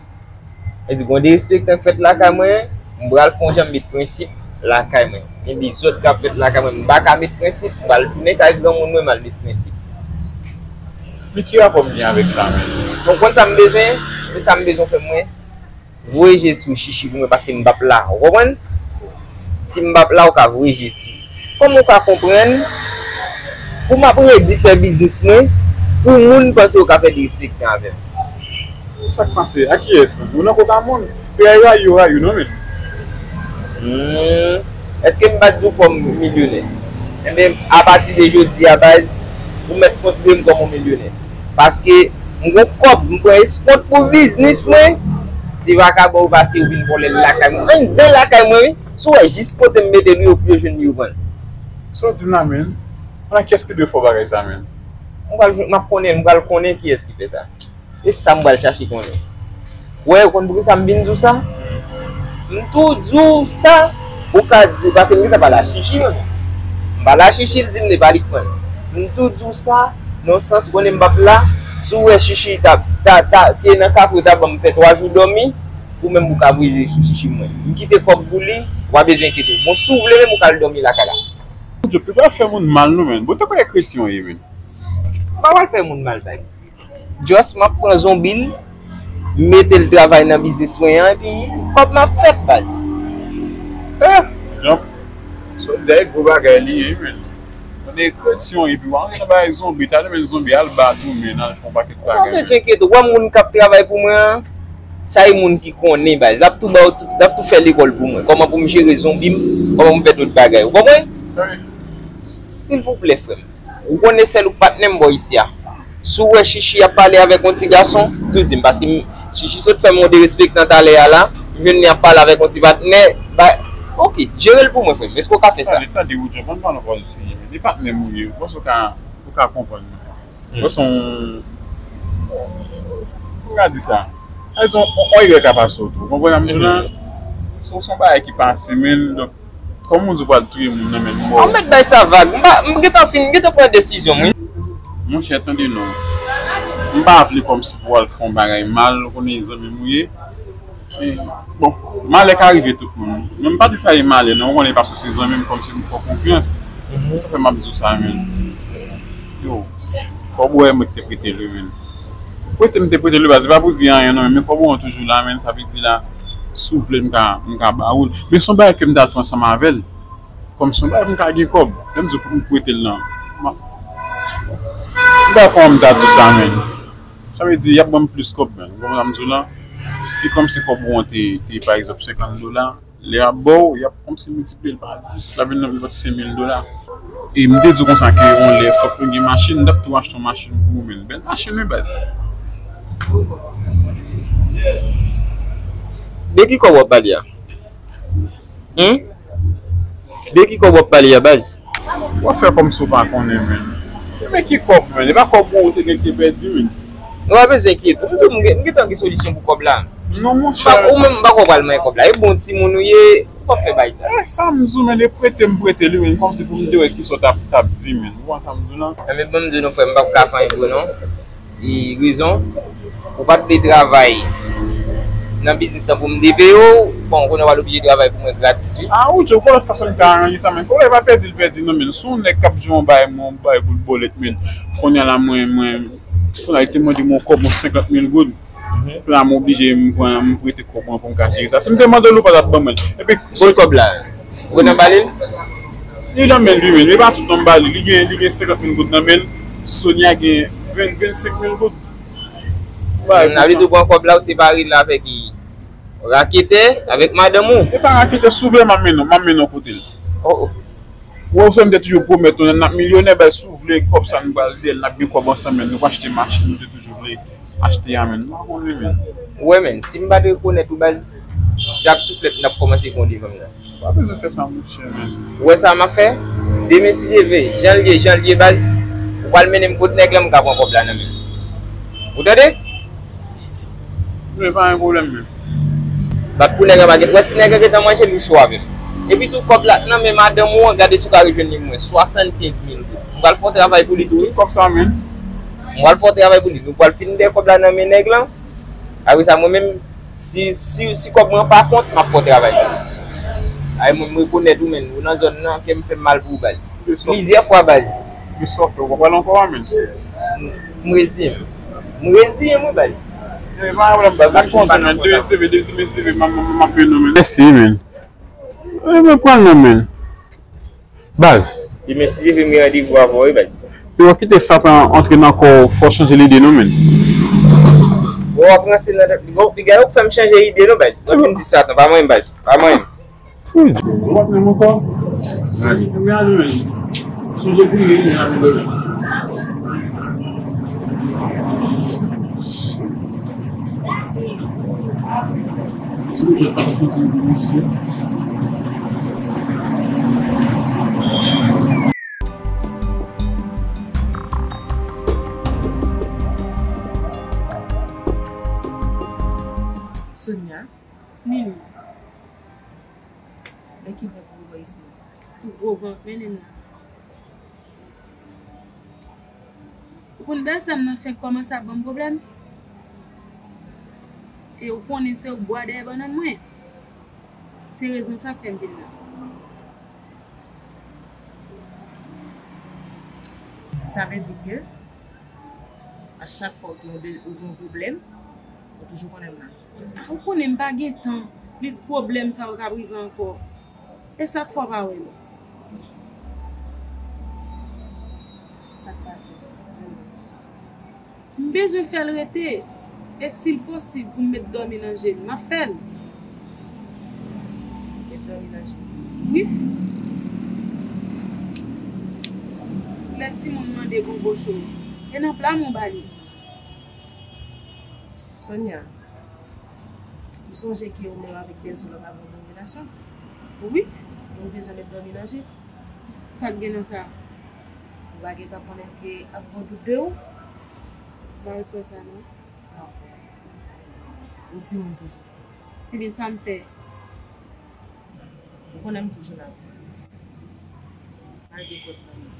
Sa vle di, gon derespektan k fèt lakay mwen, m pral fè yon jan m met prensip lakay mwen. Gen dezòd k ap fèt lakay mwen, m pa ka met prensip, m pral tounen kay granmoun mwen, m al met prensip. Men ki rapò m gen avèk sa menm? Bon, konn sa m bezwen, men sa m bezwen fè mwen, voye Jezi sou Chichi pou mwen, paske m p ap la, ou konprann? Si m p ap la, ou ka voye Jezi. Kòman ou ka konprann pou m ap redi fè biznis mwen, pou moun panse yo ka fè derespektan avè m? Sa k pase? A kiyès menm? Ou nan kont a moun? P A Y yo rayi w non menm. Hmm. Èske m pa t di w fò m milyonè? Enben, apati de jodi a, baz, ou mèt konsidere m kòm yon milyonè. Paske m gon kòb, m pran eskont pou biznis mwen. Ti vakabon yo pase, yo vin vòlè l lakay mwen. Anndan lakay mwen, wi. Si w wè jis kote m mete l, yo, yo jwenn li, yo pran l. Sa w di m la menm? Nan kiyès ki dwe fè w bagay sa menm? M pral, m ap konnen, m pral konnen kiyès ki fè sa. E sa m pral chache konnen. Wè, ou konn poukisa m vin di w sa? M tou di w sa, ou ka di, paske m gentan pale a Chichi, menm. M pale a Chichi, l di m li pa li k pran l. M tou di w sa, nan sans, ou konnen m p ap la, si w wè Chichi ta, ta, ta, si e nan kafe, ou ta ban m fè twa jou dòmi, ou menm ou ka voye sou Chichi mwen. M kite kòb pou li, ou pa bezwen enkyete w. Bon, si w vle menm, ou ka al dòmi lakay la. Djòb, ou pral fè moun mal non, menm. Bon, te kwè kretyen w ye, menm. M pa pral fè moun mal, baz. Just m ap pran zonbi l, m mete l travay nan biznis mwen an, epi kòb m ap fè, baz. Eh, John, sa w di a e gwo bagay li ye, wi, men. Konnen kretyon, epi w antre nan bagay zonbi, talè men zonbi al bat ou, men al fè yon pakèt bagay. Ou pa bezwen enkyete w, wè moun k ap travay pou mwen an, sa e moun ki konnen, baz. L ap tou ba w tout, l ap tou fè lekòl pou mwen. Kòman pou m jere zonbi m, kòman pou m fè tout bagay. Ou konprann? Silvouplè, frè m. Ou konnen sèl ou patnè m bò isi a. Si w wè Chichi ap pale avèk yon ti gason, tou di m, paske m, Chichi sot fè m yon derespektan talè a la, m jwenn li ap pale avèk yon ti patnè, ba, oke, jere l pou mwen, frè m. Èske w ka fè sa? Tande, tande, Woodjò, ban m pale ankò isi. Li patnè m ou ye, ou panse w ka, ou ka konprann mwen. Ou panse yon, m ka di sa. Sa vle di, yon, yon erè ka pase w tou. Ou konprann sa m di w la? Se yon bagay ki pase, men, donk, Kòman w di w pral touye moun nan men m? An mèt bay sa vag. M pa, m gentan fin, m gentan pran desizyon m, wi. Monchè, tande non. M pa vle kòmsi pou w al fè yon bagay mal, ou konnen zanmi m ou ye. E, bon, malè ka rive tout moun. Men m pa di sa e malè, non, ou konnen paske w se zanmi m, kòmsi m fè w konfyans. Se sa fè m ap di w sa, men. Yo, kòb ou wè mwen ki te prete l wi, men. Prete m te prete l wi, baz, se pa pou di anyen non, men kòb ou an toujou la, men, sa vle di la, si w vle m ka, m ka ba ou l. Men se yon bagay ke m t al fè ansanm avè l. Kòm se yon bagay pou m ka gen kòb, lè m di w pou m prete l lan. M pa, m pa konn kòman m ta di w sa, men. Sa vle di, y ap ban m plis kòb, men. Ou konprann sa m di w lan? Si kòmsi kòb ou an te, te, pa egzanp, senkant dola, lè y ap ba w, y ap kòmsi miltipliye l pa dis, l ap vin nan nenpòt senk mil dola. E m te di w konsa ke yon lè fòk nou gen machin, m t ap tou achte yon machin pou ou, men bèl machin wi, baz. De ki kòb w ap pale a? Humm? De ki kòb w ap pale a, baz? W ap fè kòmsi w pa konnen, men. Men ki kòb, men? E pa kòb ou te gen ki te pèdi, men. Ou pa bezwen enkyete w. M di w, m gen, m gentan gen solisyon pou kòb la. Non, monchè. Ou menm, m pa kwè w pral manyen kòb la. E bon timoun ou ye, ou p ap fè bagay sa. Eh, sa m di w, men, e prete m prete li, men, kòmsi pou m te wè kisa w t ap, t ap di, men. Ou konprann sa m di w lan? Enben, ban m di w non, frè m, m p ap ka fè anyen pou ou, non. E rezon, ou pa t vle travay nan biznis lan pou m te peye w, bon, kounye a w al oblije travay pou mwen gratis, wi. A, Woodjò, gon lòt fason m ka aranje sa, men. Kòb la pa pèdi, l pèdi, non, men. Se yon nèg k ap jwe yon bagay, mwen, yon bagay boul bòlèt, men. Kounye a la, mwen, mwen, kounye a, li te mande m yon kòb, yon senkant mil goud. Kounye a, mwen oblije, m pran, m prete kòb mwen pou m ka jere sa. Si m te mande l, ou pa t ap ban mwen l. Epi, bon, kòb la. Ou gentan ba li l? Li nan men l, wi, men li pa tout non m ba li. Li gen, li gen senkant mil goud nan men l. Sonia gen ven, vennsenk mil goud. Sa vle di ou pran kòb la, ou separe l avèk li. Raketè avèk madanm ou? E pa raketè, si w vle, m ap mennen w, m ap mennen w kote l. Oh, oh. Ou wè, ou sa m te toujou pwomèt ou, n ap milyonè, bay, si w vle, kòb sa nou pral ede l, n ap gen kòb ansanm, men nou achte machin, nou te toujou vle achte a, men nou pa konnen, men. Ou wè, men, si m pa t rekonèt ou, baz, chak souflèt n ap kòmanse pran devan m nan. Pa bezwen fè sa, monchè, men. Ou wè sa m ap fè? Demen, si Dye vle, jan l ye, jan l ye, baz, ou pral mennen m kot nèg lan, m ka pran kòb la nan men l. Ou tande? Men pa gen pwoblèm, men. Bat pou nèg la pa gen. Ou wè si nèg la gentan manje, li cho avè m. Epi tou, kòb la nan men madanm ou an, gade si w ka rejwenn li pou mwen. Swasannkenz mil goud. M pral fè yon travay pou li tou, wi. Tout kòb sa, men. M pral fè yon travay pou li. Nou pral fin dèyè kòb la nan men nèg lan. Apre sa, mwen menm, si, si, si kòb mwen pa kont, m ap fè yon travay pou li. Ay, mwen, m rekonèt ou, men. Ou nan zòn nan, kè m fè m mal pou ou, baz. Plizyè fwa, baz. Gen sa w fè, ou pa pral ankò a, men. M reziyen m. M reziyen m, wi, baz. E pa yon pwoblèm, baz. M kontan, men. Demen si Dye vle, demen si Dye vle, m ap, m ap, m ap mennen w, men. Mèsi, men. E mwen pral nan, men. Baz. Demen si Dye vle, m gen randevou avè w, wi, baz. Yo kite Satan antre nan kò w, fò w chanje lide, non, men. Bon, w ap ranse nan tèt li. Bon, piga yo k fè m chanje ide, non, baz. W ap vin di Satan, pa mwen, baz. Pa mwen. Wi. Ou ap menm ankò? Gade. Gade, men. Sonje priye, men, ap menm. Ti kout pa pase pou misye. Sonia. Nini. Men ki vre pou ou isi. Gwo van k mennen m nan. Ou konn bèlsè m nan fenk kòmanse ap ban m pwoblèm. E ou konnen se ou k bwa dèyè bannann mwen. Se rezon sa k fè m vin la. Sa vle di ke a chak fwa ou gen yon be-, ou gen yon pwoblèm, ou toujou konnen m la. A, ou konnen m pa gen tan, plis pwoblèm sa yo k ap rive ankò. E sa k fè w pa wè m? Sa k pase? Di m. M bezwen fè l rete. E si l posib pou m met dòmi nan je l, m ap fè l. Met dòmi nan je l? Wi. Lè timoun mande gonbo cho, e nan pla m ou ba li. Sonia, ou sonje ke ou menm avèk bèlsè w la t ap gen yon relasyon? Wi. E ou bezwen met dòmi nan je? Sa k gen nan sa? Ou pa gentan konnen ke ap gen dout de ou? M pa kwè sa, non. Non. Ou timoun toujou. Ebyen, sa m fè? Ou konnen m toujou la pou ou. Malgre kòt nan men.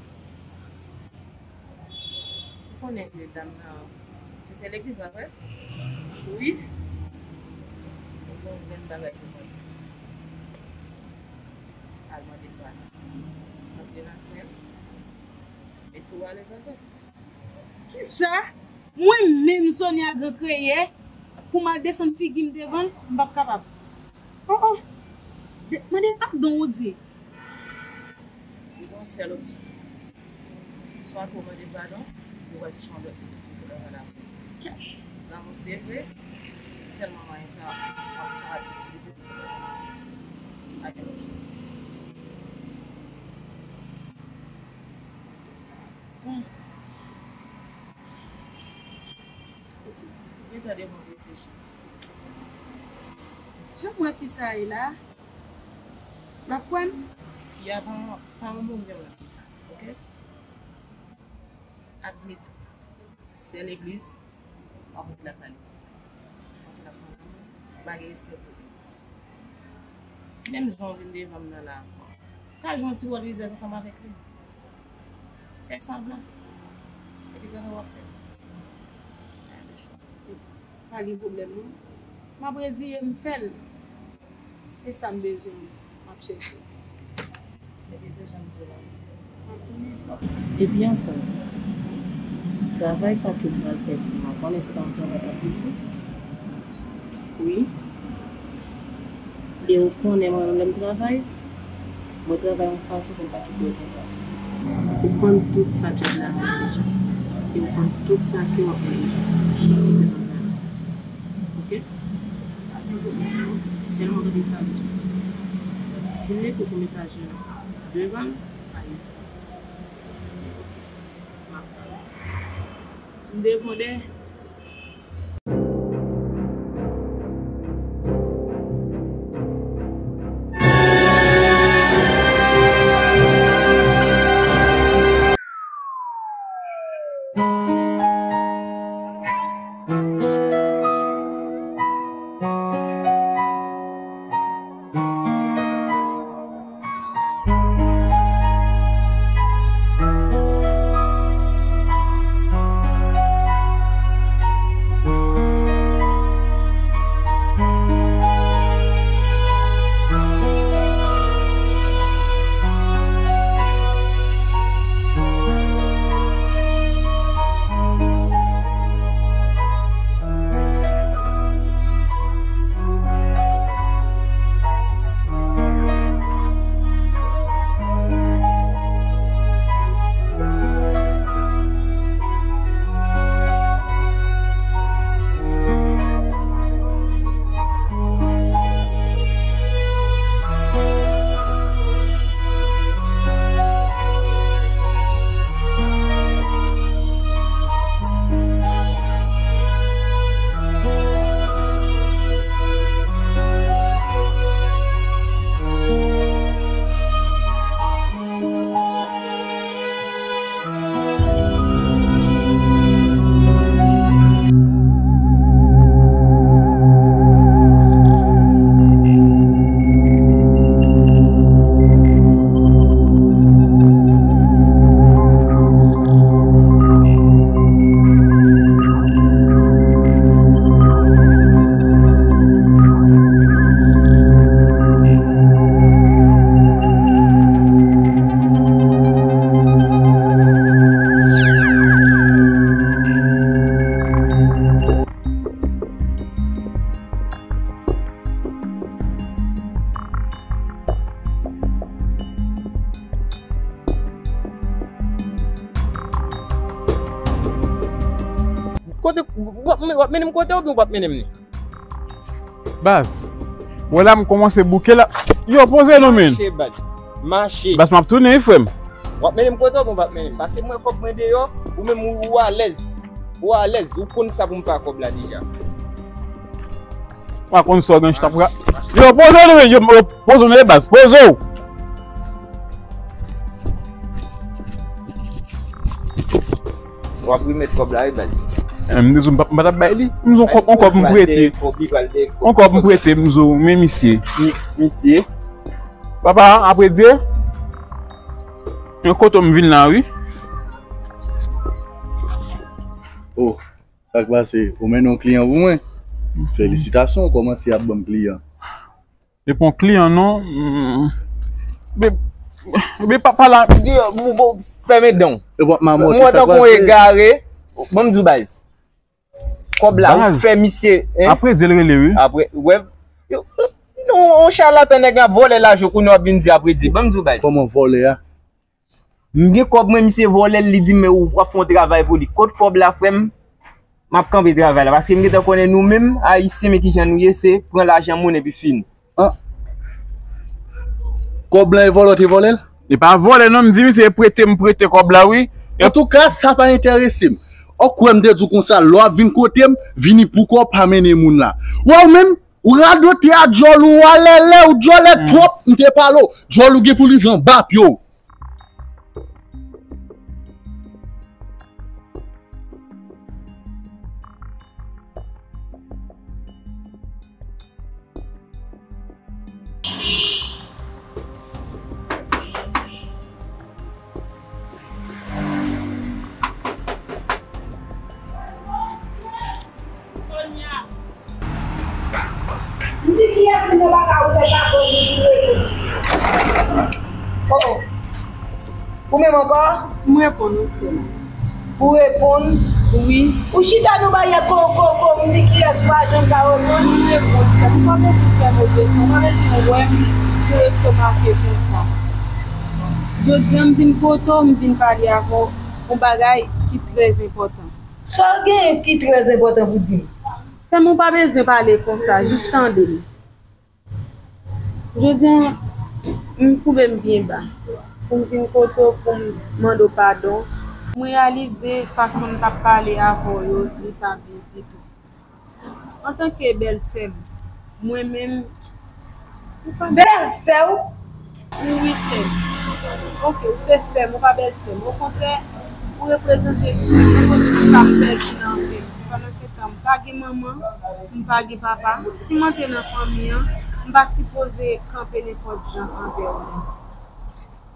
Ou konnen ke dam nan se sè legliz, pa vre? Wi. Ou gen yon grenn bagay pou mwen. Al mande l padon. Antre nan sen l. Mete w alèz avè l. Kisa? Mwen menm, Sonia Gran Kreyè, pou m al desann figi m devan l, m p ap kapab. Oh, oh. De-, mande padon, ou di. Li gen yon sèl opsyon. Swa ke w mande padon, ou wè ki jan w dòt li pou lè w pale avè l. Zanmi w se vre, sèlman mwayen sa a w ap kapab itilize pou fè l. Pa gen lòt chwa. Hmm. Ok. Gen tan devan w reflechi. Jan m wè fi sa a ye la, l ap kwè m? Fi a pa yon, pa yon moun menm nan fi sa, ok? Admit, sè legliz, w ap antre lakay li konsa. Panse l ap pran moun, pa gen respè pou li. Menm jan w vin devan m nan la, ka jwe yon ti wòl rizèz ansanm avèk li. Fè sanblan. Epi gade w ap fè. Pa gen pwoblèm, non. M ap reziye m fè l. E sa m bezwen, m ap chèche. Ebyen, se jan m di w la. M ap tounen. Epi ankò, travay sa ke w pral fè pou mwen, konnen se pa yon travay k ap piti. Wi. E ou konnen mwen menm lè m travay, mwen travay yon fason pou m pa kite okenn tras. Ou konn tout sa djòb la ap mande. E ou konn tout sa ke w ap mande. Ok? Pa gen pwoblèm, non. Sèlman gade sa m di w. Si m lese pou m etaje devan l, pa ezite. M ap tann. M devan dèyè. Kote, w ap, w ap mennen m kote oubyen w p ap mennen m li? Baz, wè la m kòmanse bouke la. Yo, poze non, men. Mache, baz. Mache. Baz, m ap tounen, wi, frè m. W ap mennen m kote oubyen w p ap mennen m? Paske m wè kòb mwen deyò, ou menm ou, ou alèz. Ou alèz, ou konn sa pou m fè ak kòb la deja. Ou pa konn sa w gen, chita pou ka. Yo, poze w, yo, yo, poze w, baz, poze w. W ap remèt kòb la, wi, baz. Eh, m di w, m pa, m pa t ap bay li. M di w, on kòb, on kòb m prete. On kòb m prete, m di w, men misye. Mi-, misye. Papa, apre Dye, yon kote m vin la, wi. Oh. Sa k pase? Ou mennen yon kliyan pou mwen? Felisitasyon, ou kòmanse ap ban m kliyan. E pa yon kliyan non. Mm. Be, be papa la, di, bon, bon, fèmen dan w. E w ap mamòte, sa k pase? Mwen tankou yon egare. Ban m di w baz. Kòb la, ou fè misye, hein? Apre Dye l rele, wi. Apre, wè. Yo, non, yon chalatan nèg la vòlè lajan kounye a w ap vin di apre Dye. Ban m di w baz. Kòman vòlè a? M gen kòb mwen, misye vòlè l, li di m, men ou ap fè yon travay pou li. Kot kòb la, frè m? M ap kanpe travay la, paske m gentan konnen nou menm, Ayisyen, men kijan nou ye, se pran lajan moun epi fini. An. Kòb la, e vòlè w te vòlè l? E pa vòlè, non, m di misye prete, m prete kòb la, wi. Antouka, sa pa enterese m. Ou kwè m te di w konsa, lè w ap vin kote m, vini pou kò w, pa mennen moun la. Wè w menm, ou radote a djòl ou, alèlè, ou djòlè twòp, m te pale w. Djòl ou gen pou li anba pye w. Sonia. M di kiyès moun nan pa ka ouvè kapòt li pou reponn. Oh, oh. Ou menm ankò? M reponn wi, sè m. Ou reponn? Wi. Ou chita nan baryè ko, ko, ko, m di kiyès pa janm ka reponn? M reponn, sè m. Ou pa bezwen fè m obesan, ou pa bezwen wè m pou estomake konsa. Jodi a, m vin kote w, m vin pale avè w yon bagay ki trè enpòtan. Sa w genyen ki trè enpòtan pou di m? Sè m, ou pa bezwen pale konsa, jis tande m. Jodi a, m twouve m byen ba pou m vin kote w pou m mande w padon. M reyalize fason m t ap pale avè w yo, li pa byen ditou. Antanke bèlsè m, mwen menm, ou pa bèlsè w? Wi, wi, sè m. Oke, ou se sè m, ou pa bèlsè m. Okontrè, ou reprezante tout sa m pèdi nan vi m. Pandan se tan, m pa gen manman, m pa gen papa. Si mwen te nan fanmi an, m pa sipoze kanpe nenpòt jan anvè w menm.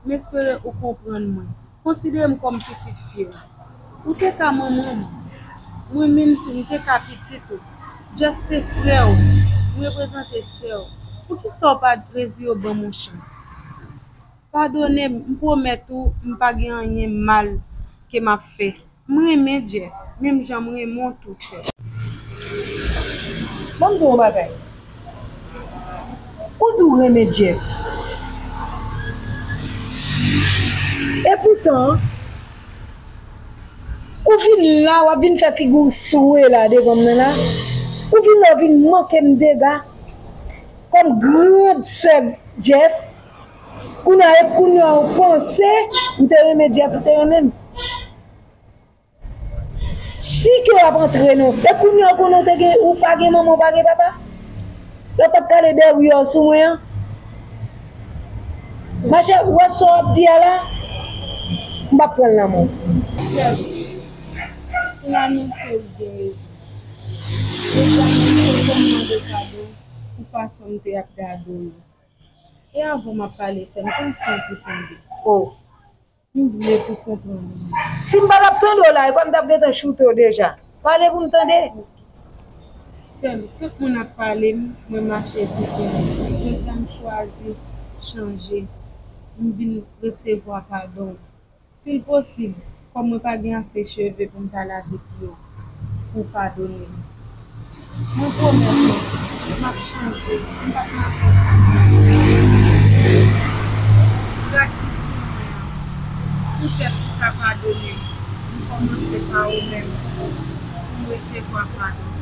M espere ou konprann mwen. Konsidere m kòm pitit fi w. Ou te ka manman m. Mwen menm tou, m te ka pitit ou. Jeff se frè w. M reprezante sè w. Poukisa w pa t rezire w ban m yon chans? Padone m, m pwomèt ou, m pa gen anyen mal ke m ap fè. M renmen Jeff, menm jan m renmen w tou, sè. Ban m di w yon bagay. Ou di w renmen Jeff. Epoutan, ou vin la, w ap vin fè figi w swe la devan m nan la. Ou vin la, w vin manke m dega kòm grand sè Jeff. Kounye a, e kounye a, ou panse m te renmen Jeff, ou te renmen m. Si ke w ap antre nan, e kounye a ou konnen ou te gen, ou pa gen manman, ou pa gen papa? Lè w t ap kale dèryè w sou mwen an? Machè, ou wè sa w ap di a la? M p ap pran l nan men w. Sè m, pou m anonse w gen rezon. Jodi a, mwen te konn mande padon pou fason m te ap gade w yo. E avan m ap pale, sè m, pran san pou tande. Oh. M vle pou konprann mwen. Si m pa t ap tande w la, e kwè m t ap gentan choute w deja. Pale pou m tande. Sè m, tout moun ap pale m, mwen mache koute m. Jodi a m chwazi chanje. M vin resevwa padon w. Si l posib, kòm mwen pa gen ase cheve pou m t al avèk yo, pou w padone m. Mwen pwomèt ou, m ap chanje, m p ap mache ansanm avèk ou. Gad ki sou mwen an. Poutèt ou ka padone m, m kòmanse pa ou menm pou m resevwa padon.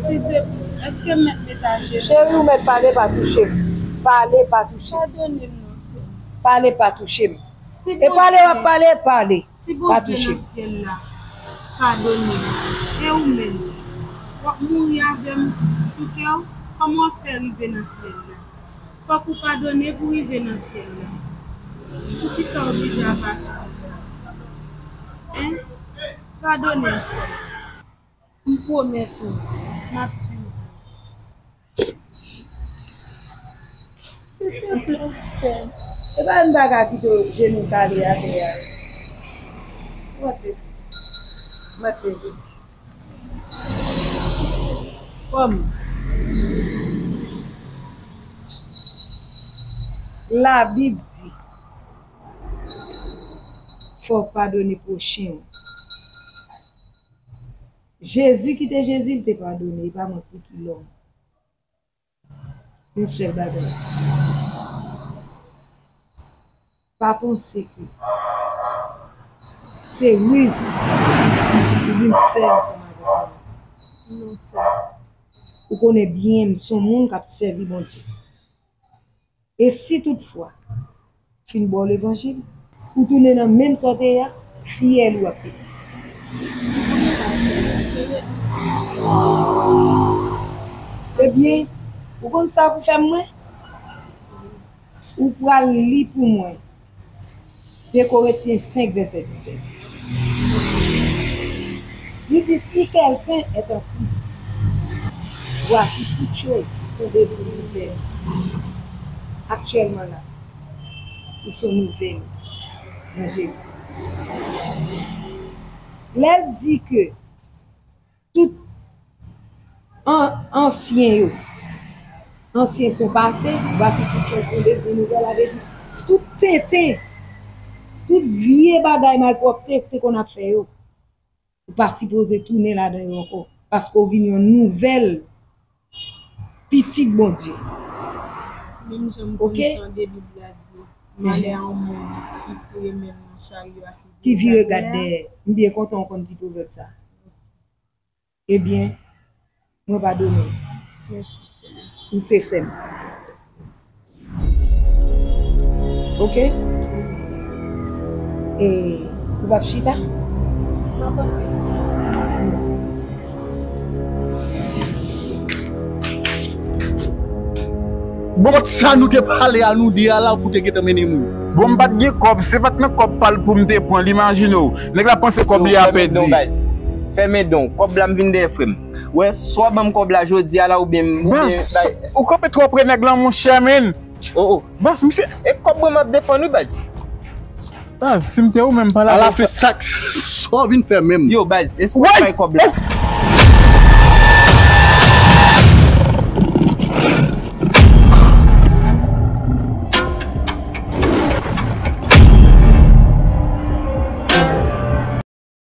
Silvouplè, èske m mèt mete a jenou? Cheri, ou mèt pale, pa touche m. Pale, pa touche m. Padone m non, sè m. Pale, pa touche m. E pale w ap pale, pale. Si Bondye nan syèl la padone m, e ou menm, w ap mouri avè m sou kè w, kòman w ap fè rive nan syèl la? Fòk ou padone pou w rive nan syèl la. Poukisa w oblije ap aji konsa? Hein? Padone m, sè. M pwomèt ou, m ap swiv ou. Silvouplè, sè. E pa m ta ka kite w jenou kale atè a. Mwen te, mwen te. Kòm Labib di, fò w padone pwochen w. Jezi ki te Jezi, l te padone, e pa mwen ki lòm. Yon sèl bagay. Pa panse ke se riz ou vin fè ansanm avèk mwen. Non, sè. Ou konnen byen m se yon moun k ap sèvi Bondye. E si toutfwa, fin ba w levanjil, ou tounen nan menm sa w te ye a, fyèl ou ap pete. Ebyen, ou konn sa pou fè mwen? Ou pral li pou mwen de Korentyen senk, vèsè disèt. Li di, si quelqu'un est en Christ, voici toutes choses sont devenues nouvelles. Actuellement là, ils sont nouvelles dans Jésus. Lè l di ke tout an, ansyen yo, ansyen son pase, voici toutes choses sont devenues nouvelles, sa vle di, tout tenten, tout vye bagay malpwòpte ou te konn ap fè yo, ou pa sipoze tounen ladan yo ankò, paske w vin yon nouvèl pitit Bondye. Menm jan m konn tande Bib la di, malè a yon moun ki foure men l nan charyo a ki vire gad dèyè. M byen kontan w konn di pwovèb sa. Ebyen, mwen padone w. Mèsi, Senyè. Ou se sè m. Oke? E ou p ap chita? Bon, sa nou te pale a, nou de a la, ou te gentan mennen moun. Bon, m pa t gen kòb, se pa t nan kòb pa l pou m te pran l, imajine w. Nèg la panse kòb li a pèdi. Fèmen don, baz. Fèmen don. Kòb la m vin dèyè frè m. Wè, swa ban m kòb la jodi a la oubyen m. Baz, ou kanpe twò pre nèg lan, monchè, men. Oh, oh. Baz, misye. E kòb mwen m ap defann, wi, baz. Baz, si m te ou menm, pa la. Ala fè sa, sa w vin fè menm. Yo, baz, èske w bay kòb la?